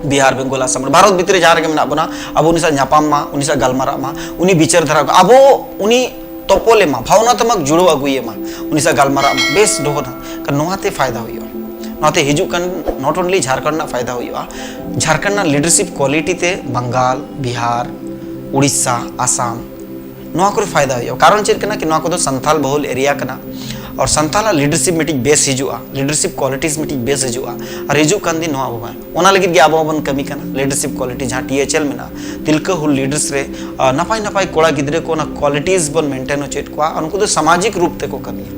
ᱵᱤᱦᱟᱨ, ᱵᱮᱝᱜᱚᱞ, ᱟᱥᱟᱢ, ᱵᱷᱟᱨᱚᱛ ᱵᱷᱤᱛᱨᱤ ᱨᱮ ᱡᱟᱦᱟᱸ ᱨᱮᱜᱮ ᱢᱮᱱᱟᱜ ᱵᱚᱱᱟ, ᱟᱵᱚ ᱩᱱᱤ ᱥᱟᱶ ᱧᱟᱯᱟᱢ ᱢᱟ, ᱩᱱᱤ ᱥᱟᱶ ᱜᱟᱞᱢᱟᱨᱟᱜ ᱢᱟ, ᱩᱱᱤ ᱵᱤᱪᱟᱹᱨ ᱫᱷᱟᱨᱟ ᱠᱚ, ᱟᱵᱚ ᱩᱱᱤ ᱛᱚᱯᱚᱞ ᱮᱢᱟ, ᱵᱷᱟᱵᱽᱱᱟᱛᱢᱚᱠ ᱡᱩᱲᱟᱹᱣ ᱟᱹᱜᱩᱭᱮᱢᱟ, ᱩᱱᱤ ᱥᱟᱶ ᱜᱟᱞᱢᱟᱨᱟᱜ ᱢᱟ, ᱵᱮᱥ ᱰᱚᱦᱚ ᱱᱟ᱾ ᱱᱚᱣᱟ ᱛᱮ ᱯᱷᱟᱭᱫᱟ ᱦᱩᱭᱩᱜᱼᱟ᱾ ᱱᱚᱣᱟᱛᱮ ᱦᱤᱡᱩᱜ ᱠᱟᱱ not only ᱡᱷᱟᱲᱠᱷᱚᱸᱰ ᱨᱮᱱᱟᱜ ᱯᱷᱟᱭᱫᱟ ᱦᱩᱭᱩᱜᱼᱟ, ᱡᱷᱟᱲᱠᱷᱚᱸᱰ ᱨᱮᱱᱟᱜ ᱞᱤᱰᱟᱨᱥᱤᱯ ᱠᱣᱟᱞᱤᱴᱤ ᱛᱮ ᱵᱟᱝᱜᱟᱞ, ᱵᱤᱦᱟᱨ, ᱩᱲᱤᱥᱥᱟ, ᱟᱥᱟᱢ, ᱱᱚᱣᱟ ᱠᱚᱨᱮ ᱯᱷᱟᱭᱫᱟ ᱦᱩᱭᱩᱜᱼᱟ᱾ ᱠᱟᱨᱚᱱ ᱪᱮᱫ ᱠᱟᱱᱟ ᱠᱤ, ᱱᱚᱣᱟ ᱠᱚᱫᱚ ᱥᱟᱱᱛᱟᱞ ᱵᱚᱦᱩᱞ ᱮᱨᱤᱭᱟ ᱠᱟᱱᱟ, ᱟᱨ ᱥᱟᱱᱛᱟᱞᱟᱜ ᱞᱤᱰᱟᱨᱥᱤᱯ ᱢᱤᱫᱴᱤᱡ ᱵᱮᱥ ᱦᱤᱡᱩᱜᱼᱟ, ᱞᱤᱰᱟᱨᱥᱤᱯ ᱠᱣᱟᱞᱤᱴᱤᱡᱽ ᱢᱤᱫᱴᱤᱡ ᱵᱮᱥ ᱦᱤᱡᱩᱜᱼᱟ, ᱟᱨ ᱦᱤᱡᱩᱜ ᱠᱟᱱ ᱫᱤᱱ ᱱᱚᱣᱟ ᱟᱵᱚ ᱵᱟᱝ, ᱚᱱᱟ ᱞᱟᱹᱜᱤᱫ ᱜᱮ ᱟᱵᱚ ᱦᱚᱸᱵᱚᱱ ᱠᱟᱹᱢᱤ ᱠᱟᱱᱟ᱾ ᱞᱤᱰᱟᱨᱥᱤᱯ ᱠᱣᱟᱞᱤᱴᱤ ᱡᱟᱦᱟᱸ ᱴᱤ ᱮᱭᱤᱪ ᱮᱞ ᱢᱮᱱᱟᱜᱼᱟ, ᱛᱤᱞᱠᱟᱹ ᱦᱩᱞ ᱞᱤᱰᱟᱨᱥ ᱨᱮ, ᱟ, ᱱᱟᱯᱟᱭ ᱱᱟᱯᱟᱭ ᱠᱚᱲᱟ ᱜᱤᱫᱽᱨᱟᱹ ᱠᱚ ᱚᱱᱟ ᱠᱣᱟᱞᱤᱴᱤᱡᱽ ᱵᱚᱱ ᱢᱮᱱᱴᱮᱱ ᱦᱚᱪᱚᱭᱮᱫ ᱠᱚᱣᱟ, ᱟᱨ ᱩᱱᱠᱩ ᱫᱚ ᱥᱟᱢᱟᱡᱤᱠ ᱨᱩᱯ ᱛᱮᱠᱚ ᱠᱟᱹᱢᱤᱭᱟ,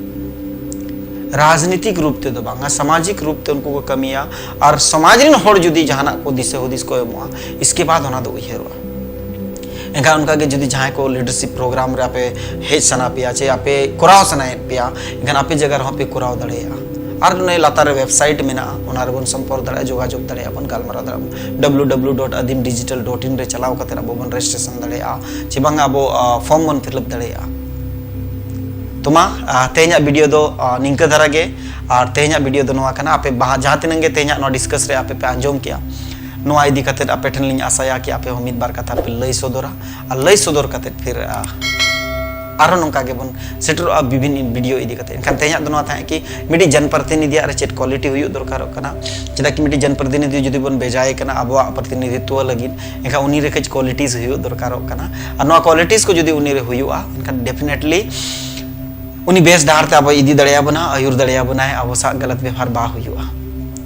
ᱨᱟᱡᱽᱱᱤᱛᱤᱠ ᱨᱩᱯ ᱛᱮᱫᱚ ᱵᱟᱝᱟ, ᱥᱟᱢᱟᱡᱤᱠ ᱨᱩᱯ ᱛᱮ ᱩᱱᱠᱩ ᱠᱚ ᱠᱟᱹᱢᱤᱭᱟ᱾ ᱟᱨ ᱥᱚᱢᱟᱡᱽ ᱨᱮᱱ ᱦᱚᱲ ᱡᱩᱫᱤ ᱡᱟᱦᱟᱱᱟᱜ ᱠᱚ ᱫᱤᱥᱟᱹ ᱦᱩᱫᱤᱥ ᱠᱚ ᱮᱢᱚᱜᱼᱟ, ᱤᱥᱠᱮ ᱵᱟᱫ ᱚᱱᱟ ᱫᱚ ᱩᱭᱦᱟᱹᱨᱚᱜᱼᱟ᱾ ᱮᱱᱠᱷᱟᱱ ᱚᱱᱠᱟᱜᱮ ᱡᱩᱫᱤ ᱡᱟᱦᱟᱸᱭ ᱠᱚ ᱞᱤᱰᱟᱨᱥᱤᱯ ᱯᱨᱳᱜᱨᱟᱢ ᱨᱮ ᱟᱯᱮ ᱦᱮᱡ ᱥᱟᱱᱟ ᱯᱮᱭᱟ, ᱪᱮ ᱟᱯᱮ ᱠᱚᱨᱟᱣ ᱥᱟᱱᱟᱭᱮᱫ ᱯᱮᱭᱟ, ᱮᱱᱠᱷᱟᱱ ᱟᱯᱮ ᱡᱟᱭᱜᱟ ᱨᱮᱦᱚᱸ ᱯᱮ ᱠᱚᱨᱟᱣ ᱫᱟᱲᱮᱭᱟᱜᱼᱟ᱾ ᱟᱨ ᱱᱚᱜᱼᱚᱭ ᱞᱟᱛᱟᱨ ᱨᱮ ᱣᱮᱵᱥᱟᱭᱤᱴ ᱢᱮᱱᱟᱜᱼᱟ, ᱚᱱᱟ ᱨᱮᱵᱚᱱ ᱥᱚᱢᱯᱚᱨᱠ ᱫᱟᱲᱮᱭᱟᱜᱼᱟ, ᱡᱳᱜᱟᱡᱳᱜᱽ ᱫᱟᱲᱮᱭᱟᱜᱼᱟ ᱵᱚᱱ, ᱜᱟᱞᱢᱟᱨᱟᱣ ᱫᱟᱲᱮᱭᱟᱜᱼᱟ ᱵᱚᱱ, W W W dot Adim digital dot in ᱨᱮ ᱪᱟᱞᱟᱣ ᱠᱟᱛᱮ ᱟᱵᱚ ᱵᱚᱱ ᱨᱮᱡᱤᱥᱴᱨᱮᱥᱚᱱ ᱫᱟᱲᱮᱭᱟᱜᱼᱟ, ᱪᱮ ᱵᱟᱝᱟ ᱟᱵᱚ, ᱟ, ᱯᱷᱚᱨᱢ ᱵᱚᱱ ᱯᱷᱤᱞᱟᱯ ᱫᱟᱲᱮᱭᱟᱜᱼᱟ᱾ ᱛᱚ ᱢᱟ, ᱟ, ᱛᱮᱦᱮᱧᱟᱜ ᱵᱷᱤᱰᱤᱭᱳ ᱫᱚ, ᱟ, ᱱᱤᱝᱠᱟᱹ ᱫᱷᱟᱨᱟ ᱜᱮ᱾ ᱟᱨ ᱛᱮᱦᱮᱧᱟᱜ ᱵᱷᱤᱰᱤᱭᱳ ᱫᱚ ᱱᱚᱣᱟ ᱠᱟᱱᱟ, ᱟᱯᱮ ᱵᱟᱦᱟ-, ᱡᱟᱦᱟᱸ ᱛᱤᱱᱟᱹᱜ ᱜᱮ ᱛᱮᱦᱮᱧᱟᱜ ᱱᱚᱣᱟ ᱰᱤᱥᱠᱟᱥ ᱨᱮ ᱟᱯᱮ ᱯᱮ ᱟᱸᱡᱚᱢ ᱠᱮᱜᱼᱟ, ᱱᱚᱣᱟ ᱤᱫᱤ ᱠᱟᱛᱮᱫ ᱟᱯᱮ ᱴᱷᱮᱱ ᱞᱤᱧ ᱟᱥᱟᱭᱟ ᱠᱤ ᱟᱯᱮ ᱦᱚᱸ ᱢᱤᱫ ᱵᱟᱨ ᱠᱟᱛᱷᱟ ᱯᱮ ᱞᱟᱹᱭ ᱥᱚᱫᱚᱨᱟ, ᱟᱨ ᱞᱟᱹᱭ ᱥᱚᱫᱚᱨ ᱠᱟᱛᱮᱫ ᱯᱷᱤᱨ, ᱟ, ᱟᱨᱦᱚᱸ ᱱᱚᱝᱠᱟ ᱜᱮᱵᱚᱱ ᱥᱮᱴᱮᱨᱚᱜᱼᱟ ᱵᱤᱵᱷᱤᱱᱱ ᱵᱷᱤᱰᱤᱭᱳ ᱤᱫᱤ ᱠᱟᱛᱮᱫ᱾ ᱮᱱᱠᱷᱟᱱ ᱛᱮᱦᱮᱧᱟᱜ ᱫᱚ ᱱᱚᱣᱟ ᱛᱟᱦᱮᱸ ᱠᱤ ᱢᱤᱫᱴᱤᱡ ᱡᱚᱱᱯᱨᱚᱛᱤᱱᱤᱫᱷᱤᱭᱟᱜ ᱨᱮ ᱪᱮᱫ ᱠᱣᱟᱞᱤᱴᱤ ᱦᱩᱭᱩᱜ ᱫᱚᱨᱠᱟᱨᱚᱜ ᱠᱟᱱᱟ, ᱪᱮᱫᱟᱜ ᱠᱤ ᱢᱤᱫᱴᱤᱡ ᱡᱚᱱᱯᱨᱚᱛᱤᱱᱤᱫᱷᱤ ᱡᱩᱫᱤ ᱵᱚᱱ ᱵᱷᱮᱡᱟᱭᱮ ᱠᱟᱱᱟ ᱟᱵᱚᱣᱟᱜ ᱯᱨᱚᱛᱤᱱᱤᱫᱷᱤᱛᱣᱚ ᱞᱟᱹᱜᱤᱫ, ᱮᱱᱠᱷᱟᱱ ᱩᱱᱤ ᱨᱮ ᱠᱟᱹᱡ ᱠᱣᱟᱞᱤᱴᱤᱡᱽ ᱦᱩᱭᱩᱜ ᱫᱚᱨᱠᱟᱨᱚᱜ ᱠᱟᱱᱟ᱾ ᱟᱨ ᱱᱚᱣᱟ ᱠᱣᱟᱞᱤᱴᱤᱡᱽ ᱠᱚ ᱡᱩᱫᱤ ᱩᱱᱤ ᱨᱮ ᱦᱩᱭᱩᱜᱼᱟ, ᱮᱱᱠᱷᱟᱱ ᱰᱮᱯᱷᱤᱱᱮᱴᱞᱤ ᱩᱱᱤ ᱵᱮᱥ ᱰᱟᱦᱟᱨ ᱛᱮ ᱟᱵᱚᱭ ᱤᱫᱤ ᱫᱟᱲᱮᱭᱟᱵᱚᱱᱟ, ᱟᱹᱭᱩᱨ ᱫᱟᱲᱮᱭᱟᱵᱚᱱᱟᱭ, ᱟᱵᱚ ᱥᱟᱶ ᱜᱟᱞᱟᱛ ᱵᱮᱵᱷᱟᱨ ᱵᱟᱝ ᱦᱩᱭᱩᱜᱼᱟ᱾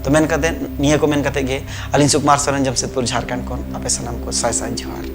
ᱛᱚ ᱢᱮᱱ ᱠᱟᱛᱮ, ᱱᱤᱭᱟᱹ ᱠᱚ ᱢᱮᱱ ᱠᱟᱛᱮ ᱜᱮ ᱟᱹᱞᱤᱧ ᱥᱩᱠᱩᱢᱟᱨ ᱥᱚᱨᱮᱱ, ᱡᱟᱢᱥᱮᱫᱽᱯᱩᱨ, ᱡᱷᱟᱲᱠᱷᱚᱸᱰ ᱠᱷᱚᱱ ᱟᱯᱮ ᱥᱟᱱᱟᱢ ᱠᱚ ᱥᱟᱭ ᱥᱟᱭ ᱡᱚᱦᱟᱨ᱾